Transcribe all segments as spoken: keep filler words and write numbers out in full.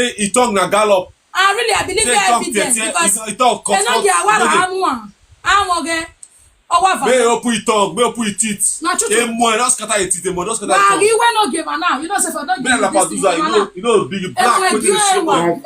say e tongue na gallop. I really I believe Say the e tongue evidence tear, because e tongue cut they no dey out. awara amu am. Amu ge. Owa May e va. open e tongue, may e open e teeth. Na true, true. E mo e don scatter e teeth, e mo e don scatter e Wa tongue. gi we no give am now. You know say for no Me and Lapaduza, you know, you know big black wey dey show. Everywhere.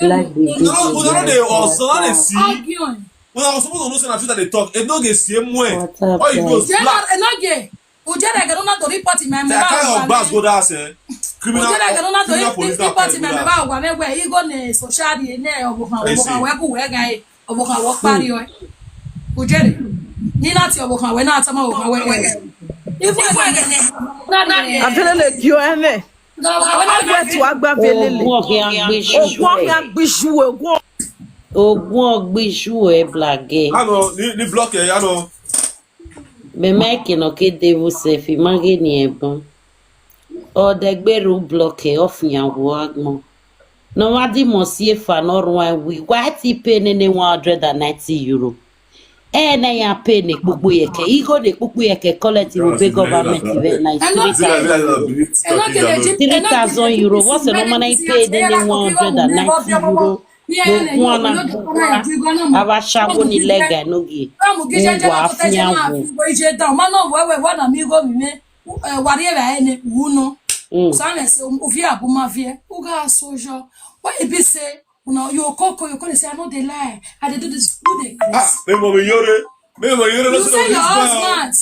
Una no dey us, una dey see. Arguing. Una suppose to know say na Twitter dey talk. E no dey see e mo e. What up, All you know is guys? Jena black. Enoge. Ujere ga nuna to report my They are carrying on bags go there, sir. Criminal, Ujere ga nuna to criminal police now report carry my go mama there. Ogwa me we igo ne social ye ne obokan I see. Obokan we ku we ga e. Obokan we pari o. Ujere. Ni na ti Obokan we na ta ma Obokan we. Ifu Afelele kio ene. Agbe tu agba felele. Ogwọ ke agbe Ogwọ shuwe. ke agbe shuwe ogwọ. Ogwọ gbe shuwe blage. Ano, ni, ni block e, ano. Meme ke no ke devu sefi mange ni ebon. O de gberu bloke ofian wo agbon. No wa di mo si efa no run wi. Wa ti pay ne ne one hundred and ninety euro. E na ya pay ne gbogbo yeke. Igo ne gbogbo yeke collect wo pay government ve na Enoge. three thousand euro. What's the normal I pay ne ne one hundred and ninety euro? Mo kwana ava shawo ni lega no gi. Ngwa afian wo. Ije da ma no we we wa na mi go mi me. Wari e ba ene wu no. Mm. So na se u vi abu ma vie. U ga so jo. Why e be say una you koko you call say I no dey lie. I dey do this. Who dey Ah, this? me mo me yore. Me mo yore. You Let's say with your this boy. Husband.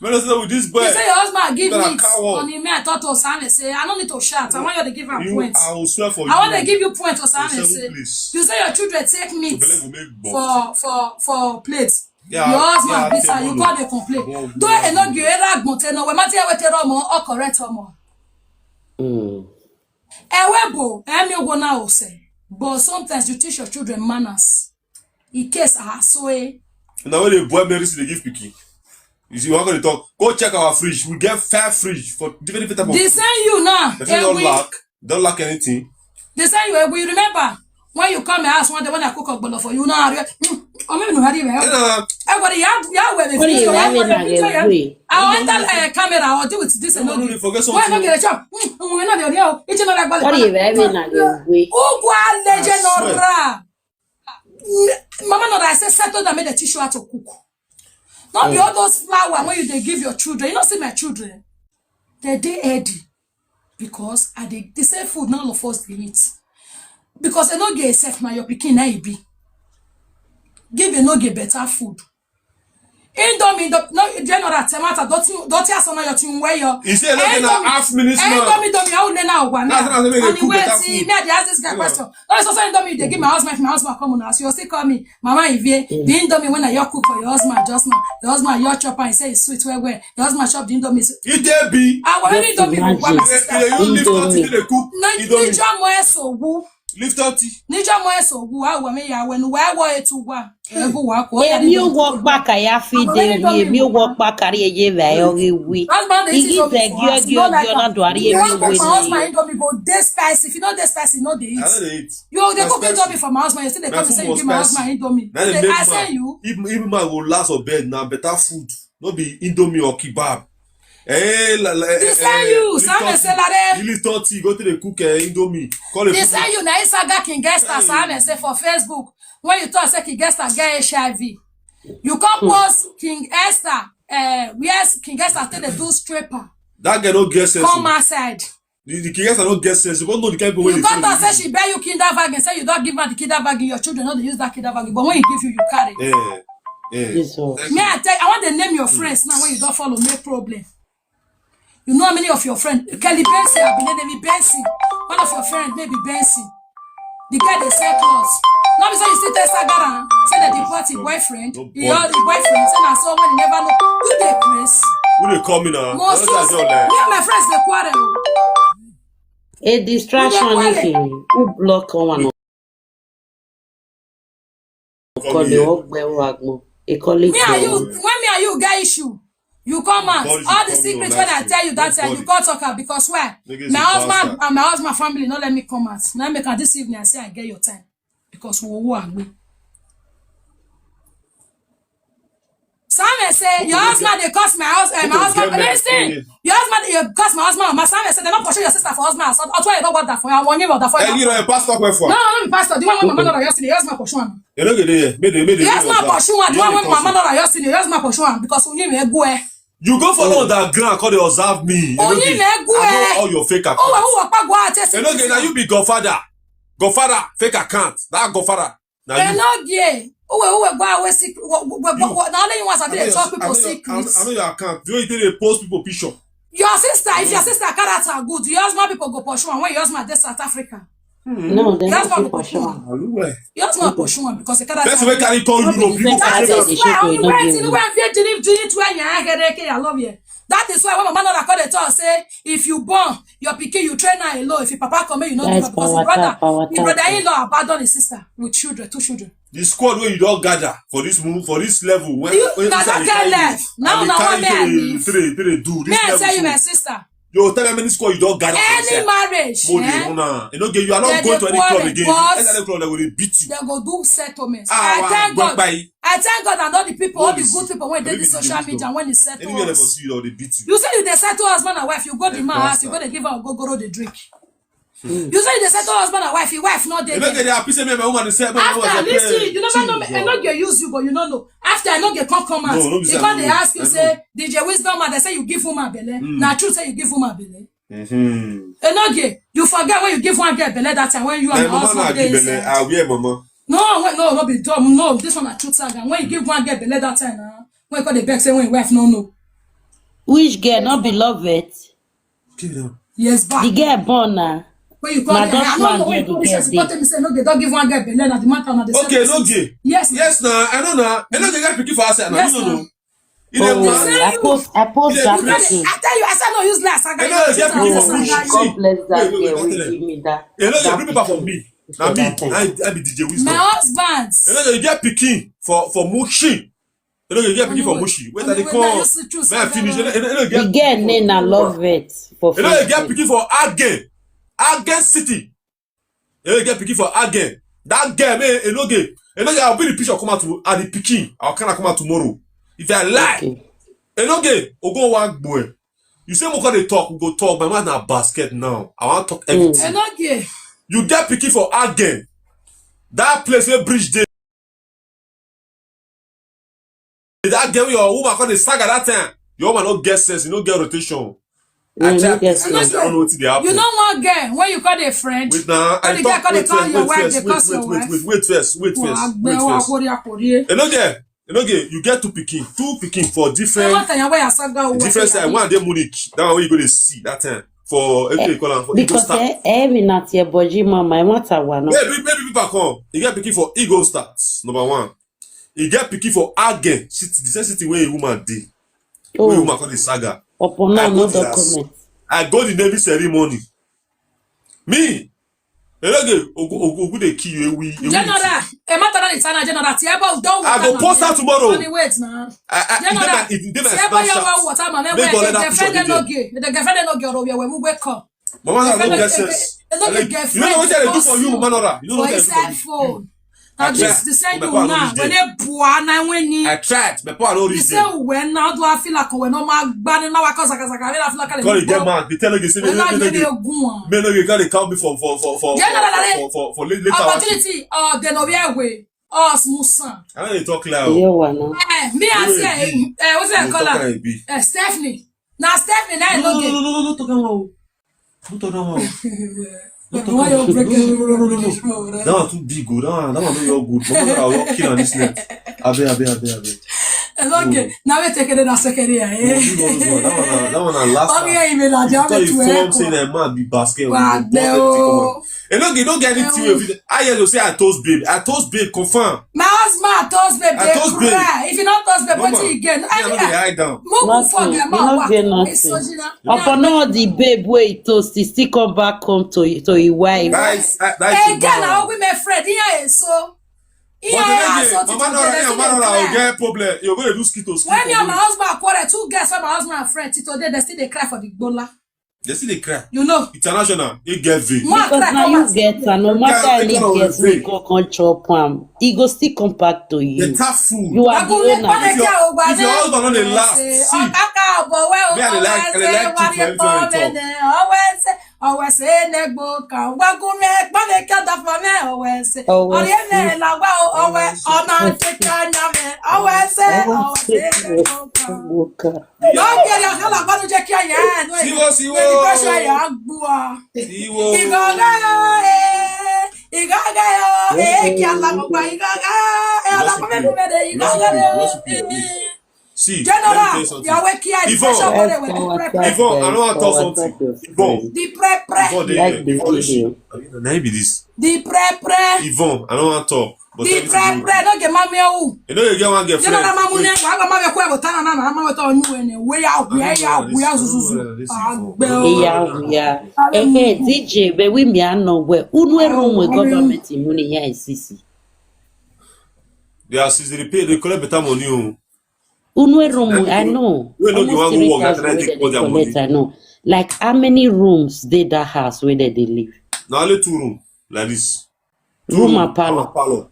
Me let's with this boy. You say your husband give You're a meat coward. On him. Me I thought Osame say I no need to shout. I want you to give am You, point. I will swear for I want to you. Give you point, Osame Seven, say. Please. You say your children take meat Obele go make box. For for for plate. Yeah, Your husband yeah, beat her. You table. Call dey complain. Box, Do box. Enoge era gbon te no we ma ti e we te ro mo o correct omo. Mm. Ewe bo, emi ogo na ose. But sometimes you teach your children manners. In case I so eh. Now when they boy Mary, they give pikin. You see, we're gonna talk. Go check our fridge. We get five fridge for different, different type of. They send you now. If you don't lack, don't lack anything. They send you. We remember when you come my house one day when I cook a bolo for you now. Or maybe no hurry well. Everybody, yeah, yeah, well, if you have one picture, yeah. I want that uh, camera or do it this and not. Forget something. Why not get a job? We're not there. It's not like what. Who go legend or Mama, no, I say settle down, make the teach you how to cook. Not be all those flour when you they give your children. You know, see my children, they dey heady because I dey the same food none of us dey eat. Because I no get self na your pikin na e be. Give a no get better food. Indomie, no, general temata, don't you, don't you ask your thing where you. He said, look at half minutes now. Indomie, Indomie, how they now one. That's what I mean. And he went, see, me, I ask this guy question. No, it's also Indomie, they give my husband, my husband come on house. You still call me, Mama Ivie, the Indomie when I your cook for your husband just now. Your husband, your chop and say it's sweet, well, well. Your husband chop the Indomie. It dey be. I want Indomie. They use lift thirty to the cook. Nijo mo eso wu. Lift thirty. Nijo mo eso wu. I want me, I when where were to wa. Egu wa ko. Emi o wo pa ka ya fi de ri, emi o wo pa ka ri eye ve o ri wi. Igi ze gi o gi o gi o na do ari emi o wi ni. Go dey spicy. If you no dey spicy, no dey eat. I no dey eat. You dey cook Indomie for my husband. You still dey come say you give my husband Indomie. I say you. Even even man go last for bed na better food. No be Indomie or kebab. Eh, la, la, eh, This eh, you, Sam Lipton tea. Selare. You Lipton tea, go to the cook eh, Indomie. Call a This cook. You na Saga King Esther Sam say for Facebook. When you talk say King Esther get H I V, you come post King Esther. Uh, yes, King Esther tell the do stripper. That girl no get sense. Come outside. The, the King Esther no get sense. You don't know the kind of people wey You dey come talk say she bear you kindergarten, say you don't give her the kindergarten, your children no dey use that kindergarten, but when he give you, you carry. Eh, eh. Jesus. Me, I tell you, I want to name your friends now when you don't follow, make problem. You know how many of your friends? Kelly Benson, I believe maybe Benson. One of your friends maybe Benson. The guy they sell clothes. Now be say you still tell Sagara, say that the party boyfriend, No the boy. Other boyfriend, say na so when you never know. You dey craze. Who dey call me now? Most Don't I don't lie. Me and my friends dey quarrel. A distraction Who dey if you who block one Call me. Call you. Ogbe Wagmo. A colleague. Me and you, when me and you get issue, you come out. All the secrets when I tell you that time, you come talk out because why? My husband and my husband family not let me come out. Now make am this evening I say I get your time because we will agree. Samuel say your husband dey curse my house, eh, my husband. Listen, your husband dey curse my husband. My Samuel say they don't pursue your sister for husband. So that's why you don't want that for you. I want you that for you. Hey, you know, a pastor went for. No, no, no, pastor. The one when my mother yesterday, your husband pursue him. You know, they, they, they, they, Your husband pursue him. The one when my mother yesterday, your husband pursue him because we need to go. You go follow underground, come dey observe me. Only Enoge, I know all your fake account. Oh, who wa pa gwa test? Enoge, now you be godfather. Godfather, fake account. That godfather. Now you. Enoge, who wa who wa gwa we sick. What what what? Now only you want to tell people secrets. I know your account. You only dey post people picture. Your sister, if your sister character good, your husband people go pursue am when your husband dey South Africa. No, dem no fit pursue am. Your husband pursue am because the character. Person wey carry come Europe, you go pursue am. That is why only when you when you drink drink when you get okay, I love you. That is why when my mother call the talk say if you born your pikin you train her alone, if your papa come you know the because brother, the brother-in-law abandon his sister with children, two children. The squad wey you don gather for this move for this level when you when na that kind life now na one man me three three do this level. Me I tell you my sister. You tell me many squad you don gather for this. Any marriage. Mo dey run am. E no get you are not going to any club again. Any other club dem go dey beat you. Dem go do settlement. Ah, I thank God. I thank God and all the people, all the good people wey dey this social media when e settle us. Anywhere dem for see you, dem go dey beat you. You say you dey settle husband and wife, you go the man house, you go dey give am ogogoro dey drink. You say you dey settle husband and wife, your wife no dey there. Make dey happy say me and my woman dey settle. After listen, you never know me. I no dey use you, but you no know. After I no dey come come out. No, no be say I no know. Because they ask you say D J Wisdom man, they say you give woman belle. Na true say you give woman belle. Enoge, you forget when you give one girl belle that time when you and my husband dey inside. I wear mama. No, wait, no, no be dumb. No, this one na truth saga. When you give one girl belle that time, na when you call the beg say when your wife no know. Which girl not beloved? Yes, back. The girl born na. When you call na me, I don't know when you come say you come tell me say no, they don't give one girl belle. Na the matter na the okay, no gay. Yes, yes, na. I know na. I know they get pikin for outside na. You know. You dey Oh, mad? I post I post You that dey crazy. pikin. I tell you, I said no use less. I You know you get pikin for Oh, Mushi. God bless Wait, that wait, wait, girl wait, wey tell give you. Me that You know you that bring paper for pikin me. Na for me, that time. I, I be D J My Wisdom. husband. You know you get pikin for for Mushi. You know you get pikin for Anyway, Mushi. Wait, I dey anyway, now you come. see true May I finish. You know Savannah. you know you The get girl pikin for name na for Lovett for you know you get Facebook. Pikin for Agen, Agen City. You know you get pikin for Agen. That girl, man, Enoge, Enoge, I'll bring the picture come out to at the pikin. I'll kind of come out tomorrow. If I lie, Okay. Enoge, Ogo one boy. You say we gonna talk, we go talk. My man na basket now. I want to talk Mm. everything. Enoge. You get pikin for Agen. That place where bridge dey. That girl, your woman call the saga that time. Your woman no get sense, you no get rotation. No, I you no check get this place, sense. I don't know what they You happen. Know one girl when you call a friend, Wait now, when I the girl talk. Call they Wait call first, your wait wife, first, They wait, curse your wait, wait, wife. wait, wait first, wait Well, first, Agbe wait wa first. kori akori. Enoge, Enoge, you get two pikin, two pikin for Hey, different what are you wearing? Saga, what different are side. you? One dey Munich, that one wey you go dey see that time for Eh, F A call am for Eagle because Star. Eh, eh, me not your body mama, I want a one. Maybe maybe people come. You get pikin for Eagle Stars, number one. You get pikin for Agen, city, the same city where a woman dey. Where a Oh, woman call the saga. upon I now, go no the house. Document. I go the naming ceremony. Me, Enoge, Ogu Ogu Ogu dey kill you. We General, a matter of the time, General. Tiabo, don't I go post that tomorrow. Wait now. I, I, General, it dey my, it dey my Tiabo, you Snapchat. want water, man. Make God let The that picture defendant dey no there. Gay. The defendant no Gay. We will wake up. Mama, I no Defendant, get eh, sense. eh, no Like, get you know what I dey do for you, girlfriend, Manora? You know for what I do inside for you? Phone. I Now this tried. the same But you my power now. no When reach they boy now when there. I you tried. My power no the reach there. Same when now do I feel like when I'm not banning now I cause like like I feel like Call the girl man. They tell you say, When no, I no, get no, a good one. Me no, you gotta call me for for for for Yeah, no, no, no, for no. for for for late later. Hours. Opportunity, uh, then over way. Us Musa. I know they talk loud. Yeah, one. Eh, me I Wait, say, be. eh, what's that You talk called? like be. Eh, Stephanie. Now Stephanie, now I No, no, look no, it. no, no, no, no, talk about. No talk about. Why you breaking the rule of this show, That right? One too big, oh. That one, that one no your good. But I will kill on this net. Abe, abe, abe, abe. Eh, okay. Now we take it in a second here. No, Eh? no, no, no. That one, na- that one na last Oh one. yeah, you mean like If you that tell you to form echo. Say that man be basket. We Wow, go bust everything come out. no. You no get, you no get anything. Eh, If you, I hear you say I toast babe. I toast babe. Confirm. My husband toast babe, I they toast babe. Cry. If you not toast babe, Mama, what you again? me, I no dey hide down. Move for Nothing. the You not man. get It's so nothing. Jina. Upon all the babe way toast, he still come back home to to his wife. That is that, that is Again, I tomorrow. will be my friend. Yeah, so. But Yeah, then again, so Mama today Nora they and still Mama dey Nora will cry. Get problem. You're going to do skit or skit When me and my for me. Husband quarrel, two girls from my husband and friend till today they still dey cry for the gbola. They still dey cry. You know. International, they get vain. One Because cry now come you out. Get and no matter Cry, any they cannot girls may vain. Come come chop am, he go still come back to you. Better food. You are the Agule owner. kpale If your kia o gba if your ne. Husband no dey laugh, Ese, see. ọkaka ọbọ we o, Me, I dey like, I dey ọwẹsẹ like wa put de for pọ everything me you talk. ne, ọwẹsẹ, ọwẹsẹ ne gbo kan, wagun me kpale kia da fa me, ọwẹsẹ. Ọwẹsẹ. Ọrẹ me la wa o, ọwẹ, ọna te ka nya me, ọwẹsẹ, ọwẹsẹ ne gbo kan. Gboka. No get your hala gbanu je kia ya, no. Siwo, siwo. No pressure ya gbua. Siwo. Igoga yo, eh, igoga yo, eh, kia la mo gba igoga yo, eh, ala ko me ku me de igoga yo. See, let me General, tell you something. you are waking up. Yvonne, Pressure Yvonne, body with the pre pre. Yvonne, I don't want to talk Power something. Tacos, Yvonne, friend. The pre pre. Yvonne, dey Like here. the Yvonne, dey video. here. Na him be this. The pre pre. Yvonne, I don't want to talk. But The everything pre go pre. No get mami o. You know you get one You know girlfriend. that mamu ne. Wait. Wa mama be kwa botana na na mama to nyu ene. We ya we ya we ya zuzu. Agbe o. Iya, iya. Eh, eh, D J, but we me I know where. Unu e room with government in Muni ya isisi. They are since they pay, they collect better money. Oh. Unu e room, I know. We know the Almost one who three work, thousand that wey they they call their collect, money. I know. Like how many rooms dey that house where they, they live? Now only two room like this. Two Room and parlor. Parlor.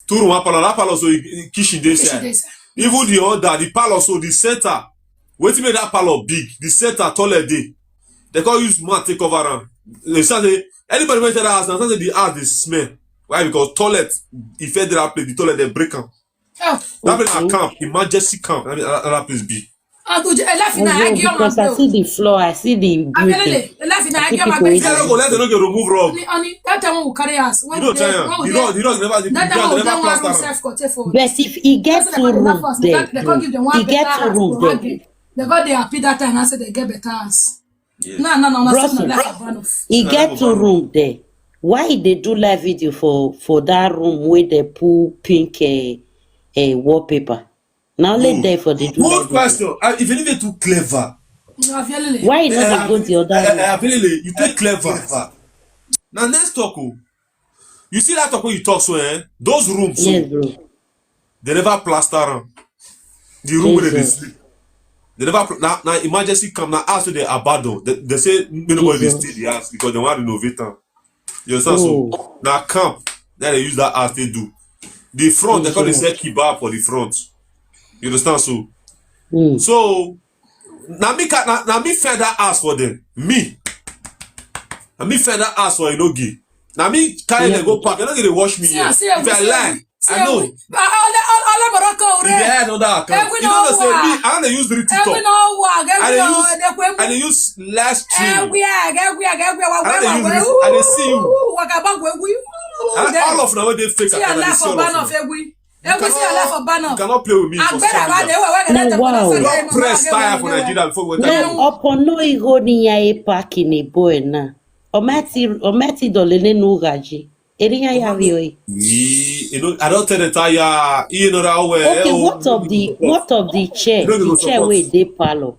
Two room and parlor. That parlor so e, e, kitchen dey Kitchen side. Dey side. Even the other, the parlor so the center. Wetin make that parlor big? The center toilet dey. They can't use mat take cover am. They say anybody wey enter that house now say the house dey smell. Why? Because toilet, if you enter that place, the toilet dey break am. Oh. That place na Okay. Camp, emergency camp. That, that, that place be. Ah, good. Ẹ láfi I na know agi ọmọ because I àgbẹ̀ o. See the floor, I see the building. Abẹ́lẹ̀, ẹ láfi na I agi see ọmọ people àgbẹ̀. If you no go let them no go remove rug. Oni, oni, that time when we carry us, when You don't we tell dey, am. when we The dey, rug, the rug never dey. that The time rug we never get one room plaster am. Self contain for. But if he get That's two why they rooms laugh us. They there, can't, they can't give them one he get better two house rooms to there. hug it. They got the happy that time and say they get better house. Yeah. No, no, no, no, Bros, no, that's a bonus. He Nah, get no two problem. Room there. Why they do live video for for that room where they pull pink uh, uh, wallpaper? Na only there for the do Good like this. Question. Ah, if you need it too clever. Avielele. Why you not dey go the other way? Abilele, you too clever. Now next talk. Oh. You see that talk when you talk so, eh? Those rooms, so, Yes, bro. They never plaster am. The room where they Jesus. Sleep. They never pl- now, now emergency come now, house wey they abandon. They, they say make nobody dey Jesus. Stay the house because they want to renovate am. You understand? So Oh, now camp, then they use that house they do. The front, they call it Jesus. Sell kebab for the front. You understand? So Mm. so now me ca- now, now me find that house for them. Me. Now me find that house for Enogi. Now me carry Yeah. them go park. They don't get to wash me See, here. see, If I see, lie, see, I know. Ole, ole, ole, Morocco, If they had another account, Every you know no they say me, work. I don't use the Every TikTok. no work. I Every dey no, use, they kwe- I dey use live stream. Everywhere, everywhere, everywhere. I dey use this. I dey see you. Waka back where we. I, all of now wey dey fake See your account, I dey life see for all of ban of now. every. Every see your life for ban You of. Cannot play with me for Agbera social wa media. dey we we No, wow. Don't press tire for Nigeria before we Na tell you. Opono Igo ni ya e park in a boy na. Ometi ometi dole ne no gaji. Eri ya ya ri oi. Yee, you know, I don't tell the tire. You know that way. Okay, what of the what of the chair? You know they go The chair support. Wey dey parlor.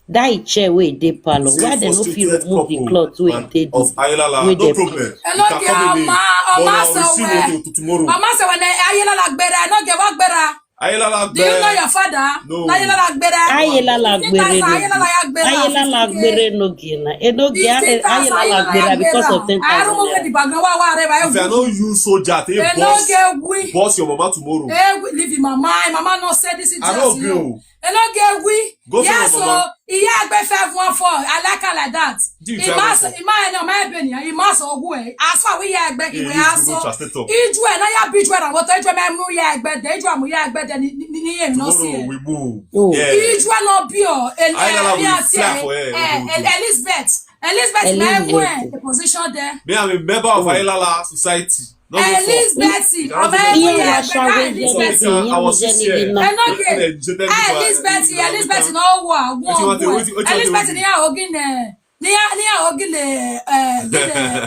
That chair wey dey parlor. Why they no fit remove the cloth wey dey the Ayelala, wey no dey problem. Enoge ama But I will ọmasa see we. you to tomorrow. Ọmasa we na Ayelala gbera, Enoge wa gbera. Ayelala Do you know gbẹ. Your father? No. Na Ayelala gbera. Ayelala gbere Ayelala ya gbera. Ayelala gbere no gina. Enoge Fifteen thousand Arúgbó di gbàgbọ́n wà wà rẹ̀ báyìí. If I no use soldier, take boss, Enoge we. Boss your mama tomorrow. Eh, we leave him, mama. Mama no say this is I just don't you. go. Enoge we. Go tell Yes, your so mama. Iya Agbe five one four. I like her like that. Do you He tell must, her? He must, no, my opinion. He must ogu eh. As far we Iya Agbe, he Yeah, will you ask Google so. Translator. Ijue na ya bi ijue na woto ijue me mu Iya Agbe de ijue mu Iya Agbe de ni ni ni ni no Tomorrow see. We move. Oh. Yeah. Ijue no bi o. El- Ayelala eh, will yeah, fly eh, for air, eh, we El- go. Elizabeth. Elizabeth na Elizabeth. enwe the position there. Me, I'm a member of Ayelala Society. Not go for. Elizabeth. You cannot Ọmọ do ẹgbẹ́ Iye that. yẹn wa ẹgbẹ́ ṣàwé ká jẹ́ Elizabeth. níbi ìyẹn mo jẹ́ níbi náà. Enoge. Elizabeth, Elizabeth na ọwọ́ àwọn Wetin you want to- ọgbọ́n. wetin- wetin you want to Elizabeth do? Ni Aogine. Ni Ni Aogine.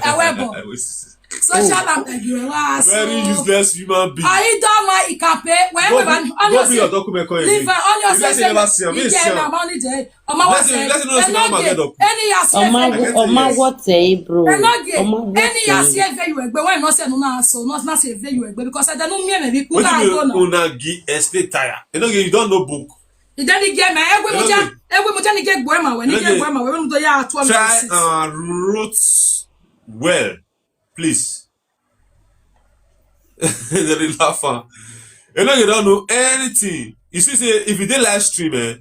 Ẹwẹ́bọ̀. Social and Nigeria. Very useless human being. Ayidoma Ikape. Go Wherever. bring, go bring your document, come and Leave bring. Her on your If let's say social never see am, media. Let's see am. Ọmọ wa Let's say, sẹ. let's say no see am, get up. Any year see Ọmọ every ọmọ wọtẹ bro. Enoge. Ọmọ Any year see wọtẹ. Every you egbe. Why not say no na so? Not not say every you egbe because I don't know me me be Wetin kuka be go na. Una gi estate tire? Enoge, you don't know book. Ìjẹ́ ní gé mẹ́, ewé mo jẹ́, ewé mo jẹ́ ní gé gbọ́ ẹ̀ mà wẹ̀, ní gé gbọ́ ẹ̀ mà wẹ̀, wẹ́n tó yá àtúwọ̀ mi Try sí. And root well, please. They dey laugh am. Enoge don't know anything. You see, say if you dey live stream, eh,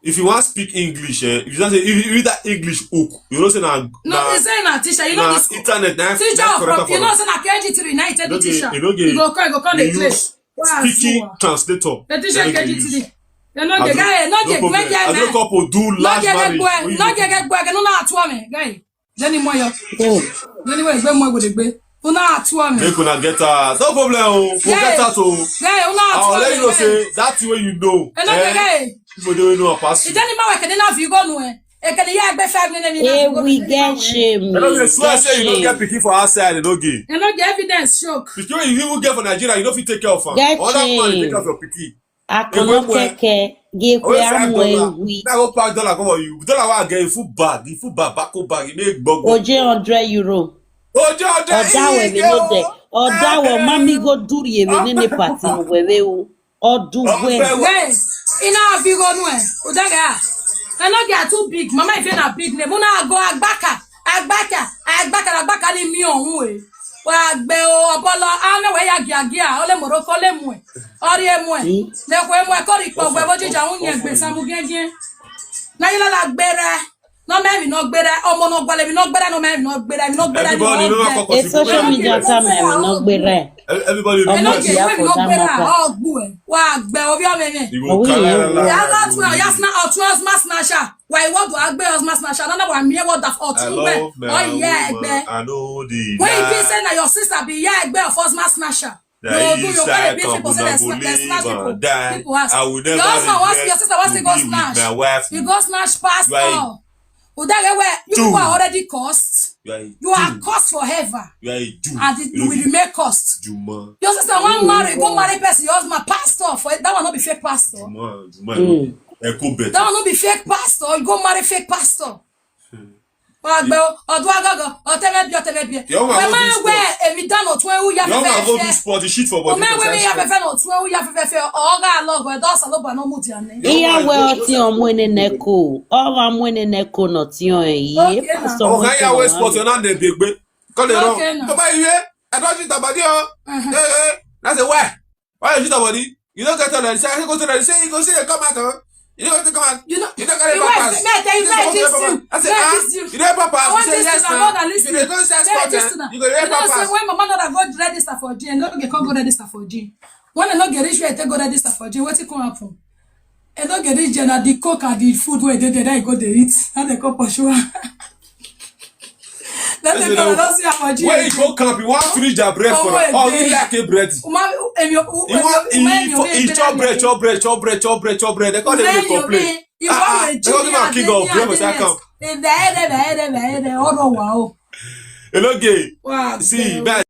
if you want speak English, eh, if you say if you read that English hook, you know say na No, na, he say na teacher, you know na this internet na teacher na of correct prof, you for know us. Say na K G three, na he take the Enoge, teacher. Enoge, You go come, you go come they dey play. use Wow, speaking sure. Translator. The teacher Enoge K G use. three. You know I the no- guy, no no get problem. where I no get come for do no large get marriage. where, Wey you no do. Get where, no na tuwa me, guy. Jenny Moyo. Oh. Jenny Moyo, gbe mo go de gbe. Una tuwa me. Make una get out. No problem. Oh. Forget Yeah. That. Oh. Guy, una I'll tuwa let me, you know. Guy. Say that thing wey you know. Enoge, guy. People dey wey know am pass you. Ìjẹ́ ní máa wẹ̀ kẹ́ni náà fi gónù ẹ̀. Èkẹ́ni yá ẹgbẹ́ five million naira. Eh, we get shame. They no We dey swear get say you no get shame. Pikin for outside, Enoge. Enoge evidence shock. Pikin wey you even get for Nigeria, you no fit take care of am. Get Other man dey take shame. care of your pikin. Akọlọ Ewé kẹkẹ gé pé Owó five àmọ́ dollar. ewì. Now go pack dollar come for you. Dollar wey I get, e full bag, e full bag, bako bag, e make gbogbo. Oje hundred euro. Oje ọjọ́ Ọ̀dà wẹ̀mí ló dẹ̀. Ọ̀dà wẹ̀ mami go dúró yèmí nínú pàtì wẹ̀wẹ̀ o. Ọdún wẹ̀. Guys, iná àfihànú ẹ̀, Enoge à. Enoge à too big, mama ìfẹ́ na big name. Una go Agbaka, Agbaka, Agbaka, Agbaka ni mi ọ̀hún ẹ̀. Wà á gbẹ o, ọ̀bọ̀lọ̀, á mẹ́wàá yà gíagíà, ó lè mọ̀rọ̀ kọ́ lè mú ẹ̀. Ọ̀rí ẹ̀ mú ẹ̀. Lẹ́kọ̀ọ́ ẹ̀ mú ẹ̀, kọ́ rí pọ̀ gbẹ bójú ìjà ń yẹn gbèsè amúgẹ́gẹ́. Náyé lọ́la gbẹrẹ. No, mẹ́rin náà gbéra, ọmọ náà gbalẹ̀ mi náà gbéra, no, mẹ́rin náà gbéra, mi náà gbéra, Everybody, mi no náà matter gbéra. A social media time, mi náà gbéra ẹ̀. Everybody, no Enoge, matter. Enoge, wẹ́n mi náà gbéra, ọ̀gbù ẹ̀, wà á gbẹ, orí ọmọ ẹ̀yẹn. You Owó go yẹn carry wà. am. Yàrá tún ẹ̀, ọ̀yá sinà, ọ̀tún ẹ̀ sinà ṣá. Wà á ìwọ́dù àgbẹ̀ ọ̀ sinà ṣá, nánà wà á mi ẹ̀wọ̀dà ọ̀tún I wẹ̀, love my ọ̀yẹ́ woman. ẹ̀gbẹ́. I know the Wọ́n yìí fi guy. Say na your sister be ìyá ẹ̀gbẹ́ of us sinà ṣá. That No, he do you say call I the people come, say una they go sna- they snatch live people? And die. People ask. I will never Your husband wants your regret sister wants to to go be with snatch. My wife. You go snatch past Why? All. Udage, where you Two. People are already cursed. You are a You are Jew. Cursed forever. You are a Jew. And it, you will remain cursed. Juma. Your sister wan marry, go marry person, your husband pastor for that one, not be fake pastor. Juma. Juma. Mm. Echo better. That one not be fake pastor. You go marry fake pastor. Wagbe ọdún agogo ọtẹmẹbi ọtẹmẹbi. Wẹ́n máa wẹ̀ èmi dáná tún ẹ̀wù yá fẹ́fẹ́ fẹ́. Your man go do sport, shit for body. Ọmọ ẹ̀wẹ̀ mi yá fẹ́fẹ́ náà tún ẹ̀wù yá fẹ́fẹ́ fẹ́ ọ̀gá àlọ́gọ̀ ẹ̀dọ́ ọ̀sán ló bà náà mú di àná. Ìyàwó ọtí ọmọ ẹnẹ nẹkọ, ọ̀rọ̀ ọmọ ẹnẹ nẹkọ náà tí ọ̀ ẹ̀ yìí. Ẹ pàṣẹ ọmọ ẹnẹ nẹkọ. Ọ̀gá yà wẹ̀ sport náà nẹ̀ bẹ̀gbẹ̀. Kọ́lé rọ. Tó bá yẹ, I don't shit about you. Hey, hey. That's a why. Why you shit about it? You don't get toilet. Say, I go toilet. Say, you go see the come out. You don't get come out. You know, you don't get the pampers. Me, I tell you, me, this thing. I say, ah, you don't pampers. You say yes now. You dey go sex court. You go dey pampers. When mama not go register for jail, no get come go register for jail. When I no get rich, I take go register for jail. What it come happen? I no get rich, na the coke and the food where they dey, they go dey eat. And they come pursue. When you go camp, you want three jab bread for them. Oh, really like a bread. You want eat chop bread, chop bread, chop bread, chop bread, chop bread. They call them dey complain. Ah, they call them king of bread for that camp. Hello, gay. See, man.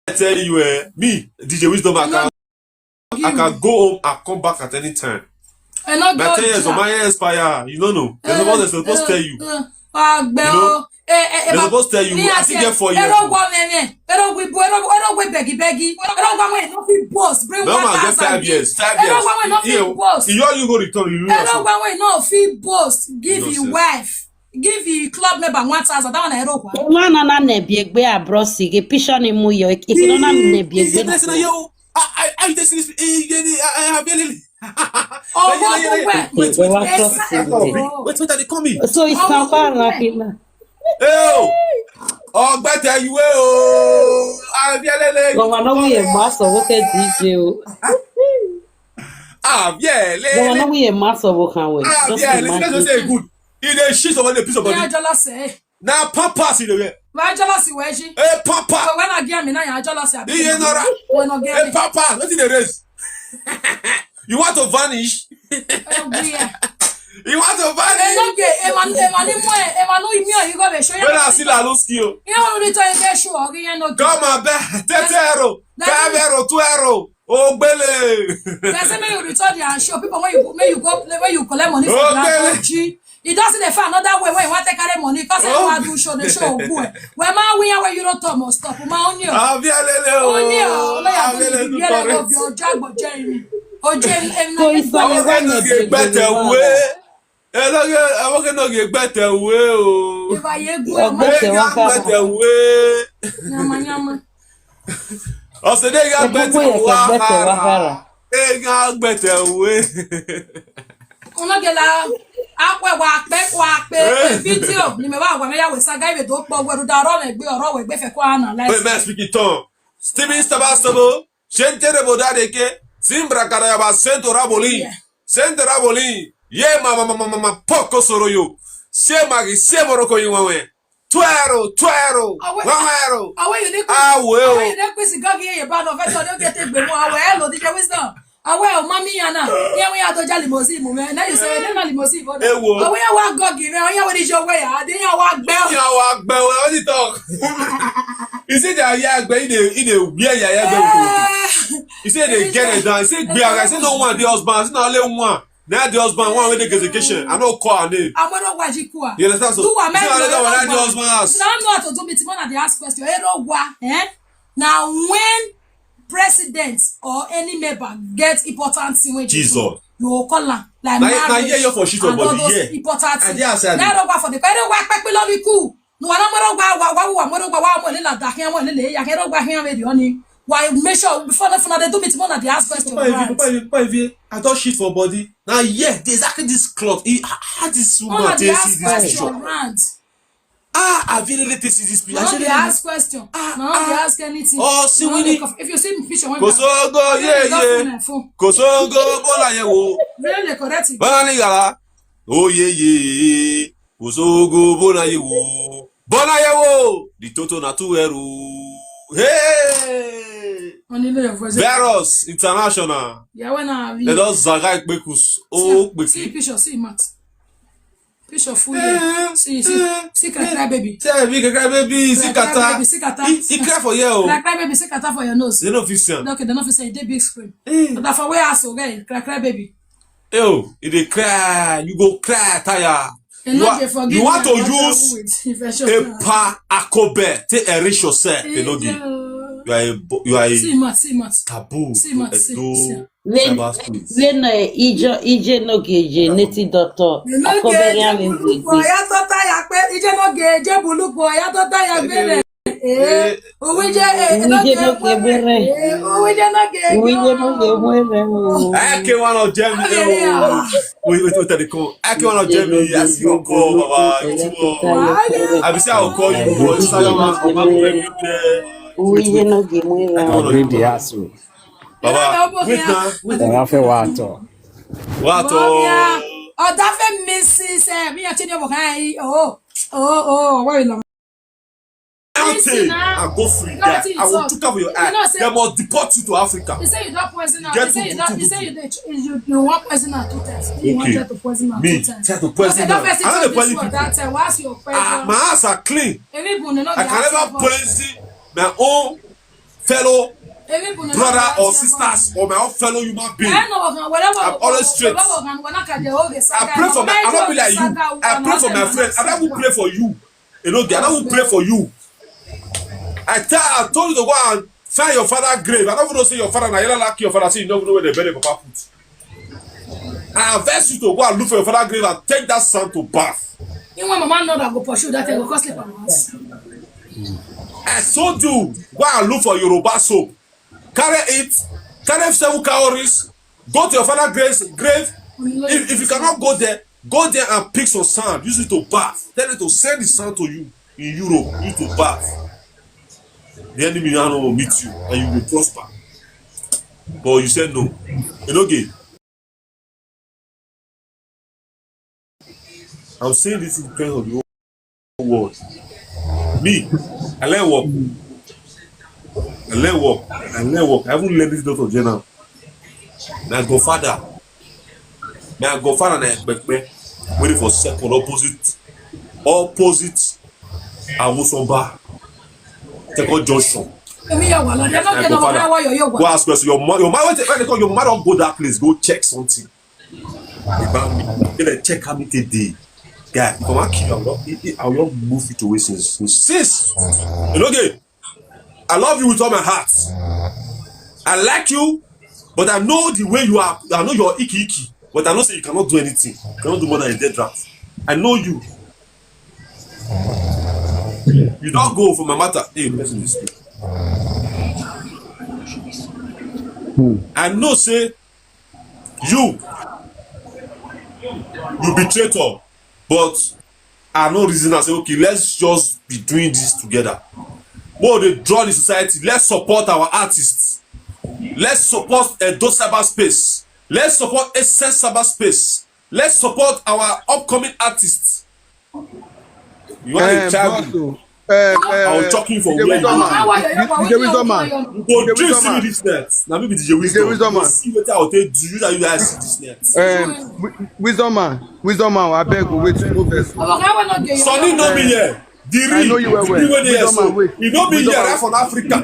I tell you, eh, me, D J Wisdom, I can, I can go home and come back at any time. My ten years or my year expire, you don't know. They're supposed, they're supposed to tell you. You know? They're supposed to tell you. I still get four years. Erogwa meme, erogwa ibu, erogwa, erogwa begi begi, erogwa mwe no fit boss, bring one thousand. Five years, five years. Erogwa mwe no fit boss. You all you go return, you know. Erogwa mwe no fit boss. Give your wife. Give the club member one thousand. That one I wrote one. Nwa nọ na na-ebi egbe abrosi gị pishọ ni mu yo ikino na na-ebi egbe. Wait, wait, wait, wait, wait, wait, wait, they call me. So it's not far like it now. Oh, ọgbẹtẹ iwe o. Abielele. Gọvanọ nwunye mgbe asọ nwoke D J o. Abielele. Gọvanọ nwunye mgbe asọ nwoke ahụ. Abielele. Say good. E dey shit somebody, dey piss somebody. Where jealousy? Na pampers e dey wear. Where jealousy wear she? Eh, pampers. When I get me now, I jealousy. Iye nara. When I get me. Eh, pampers. Wetin dey raise? You want to vanish? You want to vanish? Enoge, emani, emani mwe, emani imi o, you go be show you. When I see la lose you. You want to tell you show, you know. Come on, be, te zero, five zero, two zero. Ogbele. They say make you return their show. People, when you go, when you go, when you collect money for that, you doesn't dey find another way when you want to carry money. Cause I want to show the show. When my we are where you don't talk must stop. My on you. Abielele o. On you. Abielele do correct. Oje, em, em, na. So it's not a one of the better way. Eloge, awoke no ge gbete we o. Eba ye gu. Ọgbete wa kara. Gbete we. Nyama nyama. Ọsẹ de ga gbete wa kara. E ga gbete we. Ọmọ gẹ̀lá, akpẹ wa akpẹ wa akpẹ video ni mi wa wa mi ya we sa ga ibe do po we do da ọ̀rọ̀ me gbe ọ̀rọ̀ we gbe fe ko analyze. Wait, may I speak in tongue? Steven Stabasabo, Shentere Bodadeke, Zimbra Kadayaba, Sento Raboli, Sento Raboli, Ye Mama Mama Mama Poko Soroyo, Se Magi, Se Moroko Yuwe, Tuero, Tuero, Wamero. Awe you dey kwesi. Awe o. Awe you dey kwesi gagi ye ba no fe to dey get egbe mo. Awe hello D J Wisdom. Awe o mami yana. Ye we ato jali mosi mo me. Na you say na limosi bo. Ewo. Awe ya wa gagi me. Awe ya we di jo we ya. Adi ya wa gbe. Ya wa gbe. What you talk? You say that yeah gbe in the in the where ya ya gbe. You say they get it down. You say gbe. I say no one the husband. I say no only one. Now the husband one with the education. I no call her name. Amoro Wajikua. You understand? So, do what man. Another one. Now the husband house. Now I'm not to do meeting. When I dey ask question, eh, no wa, eh? Now when president or any member get important thing with Jesus, you go call am like na na marriage hear your for shit and all body those yeah important I things. Dey outside. Now don't go for the kind of work people love you cool. No, I don't want to go. Wa wa wa wa wa mo le la da ke mo le le ya ke ro gba ke me di oni. Why make sure before the fun they do meeting, una dey ask question. Papa Evi, right? Papa Evi, Papa Evi, I don shit for body. Now yeah, exactly this cloth. He, how this woman take see this picture? Right. Ah, I really take see this picture. No dey ask question. Ah, no dey ask anything. Oh, see when if you see me picture when Kosogo yeah yeah. Kosogo bola ye wo. Really correct. Bola ni gara. Oh yeah yeah. Kosogo bola ye wo. Bola ye wo. The total na two zero. Hey. Virus international. Yeah, when I. They don zaga ikpekus. Oh, see picture, see mat. Bishop full here. See, see, see, cry, cry, baby. Tell me, cry, cry, baby. See, cry, cry, kata. Baby, see, kata. He, he cry for here, oh. Cry, cry, baby. See, kata for your nose. They no fit see am. Okay, they no fit see. They big screen. Eh. But for where else, okay? Cry, cry, baby. Oh, if they cry, you go cry, tire. You, are, you want to use a pa akobe to enrich yourself. You know, you are a, you are a see, mat, see, mat. Taboo. See, mat, see, see. Cyberspace. When, when uh, Ijo, Ije no geje, native doctor, Akoberian is the Ije no geje, bulupo, ya tota ya gbere. Eh, uwije, eh, uwije no geje, bere. Eh, uwije no geje, uwije no geje, bere. I can't one of them. Wait, wait, wait, they call. I can't one of them. I see your call, Baba. I be say I will call you, but it's not your man. Uwije no geje, bere. Baba, wait now. Wait. Ọ̀dà fẹ́ wà á tọ̀. Wà á tọ̀. Ọ̀dà fẹ́ mi sí sẹ́, mi àti ní ọmọ kan yìí. Oh, oh, oh, wọ́n yìí lọ. Nothing. I go free there. I will took out your eye. They must deport you to Africa. He say you don't poison am. He say you don't. He say you dey. You, you want poison am two times. You wanted to poison am two times. Me try to poison am. I no dey poison people. That time, what's your poison? Ah, my hands are clean. I can never poison my own fellow brother or sisters or my own fellow human being. I'm always straight. I pray for my, I don't be like you. I pray for my friends. I don't pray for you. You know, I don't pray for you. I tell, I told you to go and find your father grave. I don't even know say your father na yellow like your father. Say you don't know where they bury papa put. I advise you to go and look for your father grave and take that sand to bath. Even when mama know that go pursue that thing, go come sleep at once. I told you, go and look for Yoruba soap. Carry it, carry seven cowries, go to your father grave. If, if you cannot go there, go there and pick some sand, use it to bath. Tell it to send the sand to you in Europe, you to bath. The enemy now will meet you and you will prosper. But you said no. You know, gay. I'm saying this in terms of the whole world. Me, I learn work. I learn work. I learn work. I haven't learned this doctor general. My godfather. My godfather na Ekpekpe. Waiting for second opposite. Opposite. Awosomba. Second junction. My godfather. Go ask question. Your mother, your mother, wait, wait, your mother don't go that place. Go check something. About me. They check how me take dey. Guy, if I want kill you, I will not, I will not move it away since, since. You know, okay? I love you with all my heart. I like you, but I know the way you are. I know you're icky icky, but I know say you cannot do anything. You cannot do more than a dead rat. I know you. You don't go for my matter. Hey, person is. I know say you, you betray all, but I no reason. I say, okay, let's just be doing this together. More they draw the society. Let's support our artists. Let's support Edo cyberspace. Let's support Essence cyberspace. Let's support our upcoming artists. You want a child? I will talk you for where you are. D J Wisdom Man. Go drink see me this night. Now maybe D J Wisdom Man. See what I will take do you that you guys see this night. Um, Wisdom Man. Wisdom Man, I beg you, wait, no vex. Sonny no be here. The real, the real way they are so. He no be here right from Africa.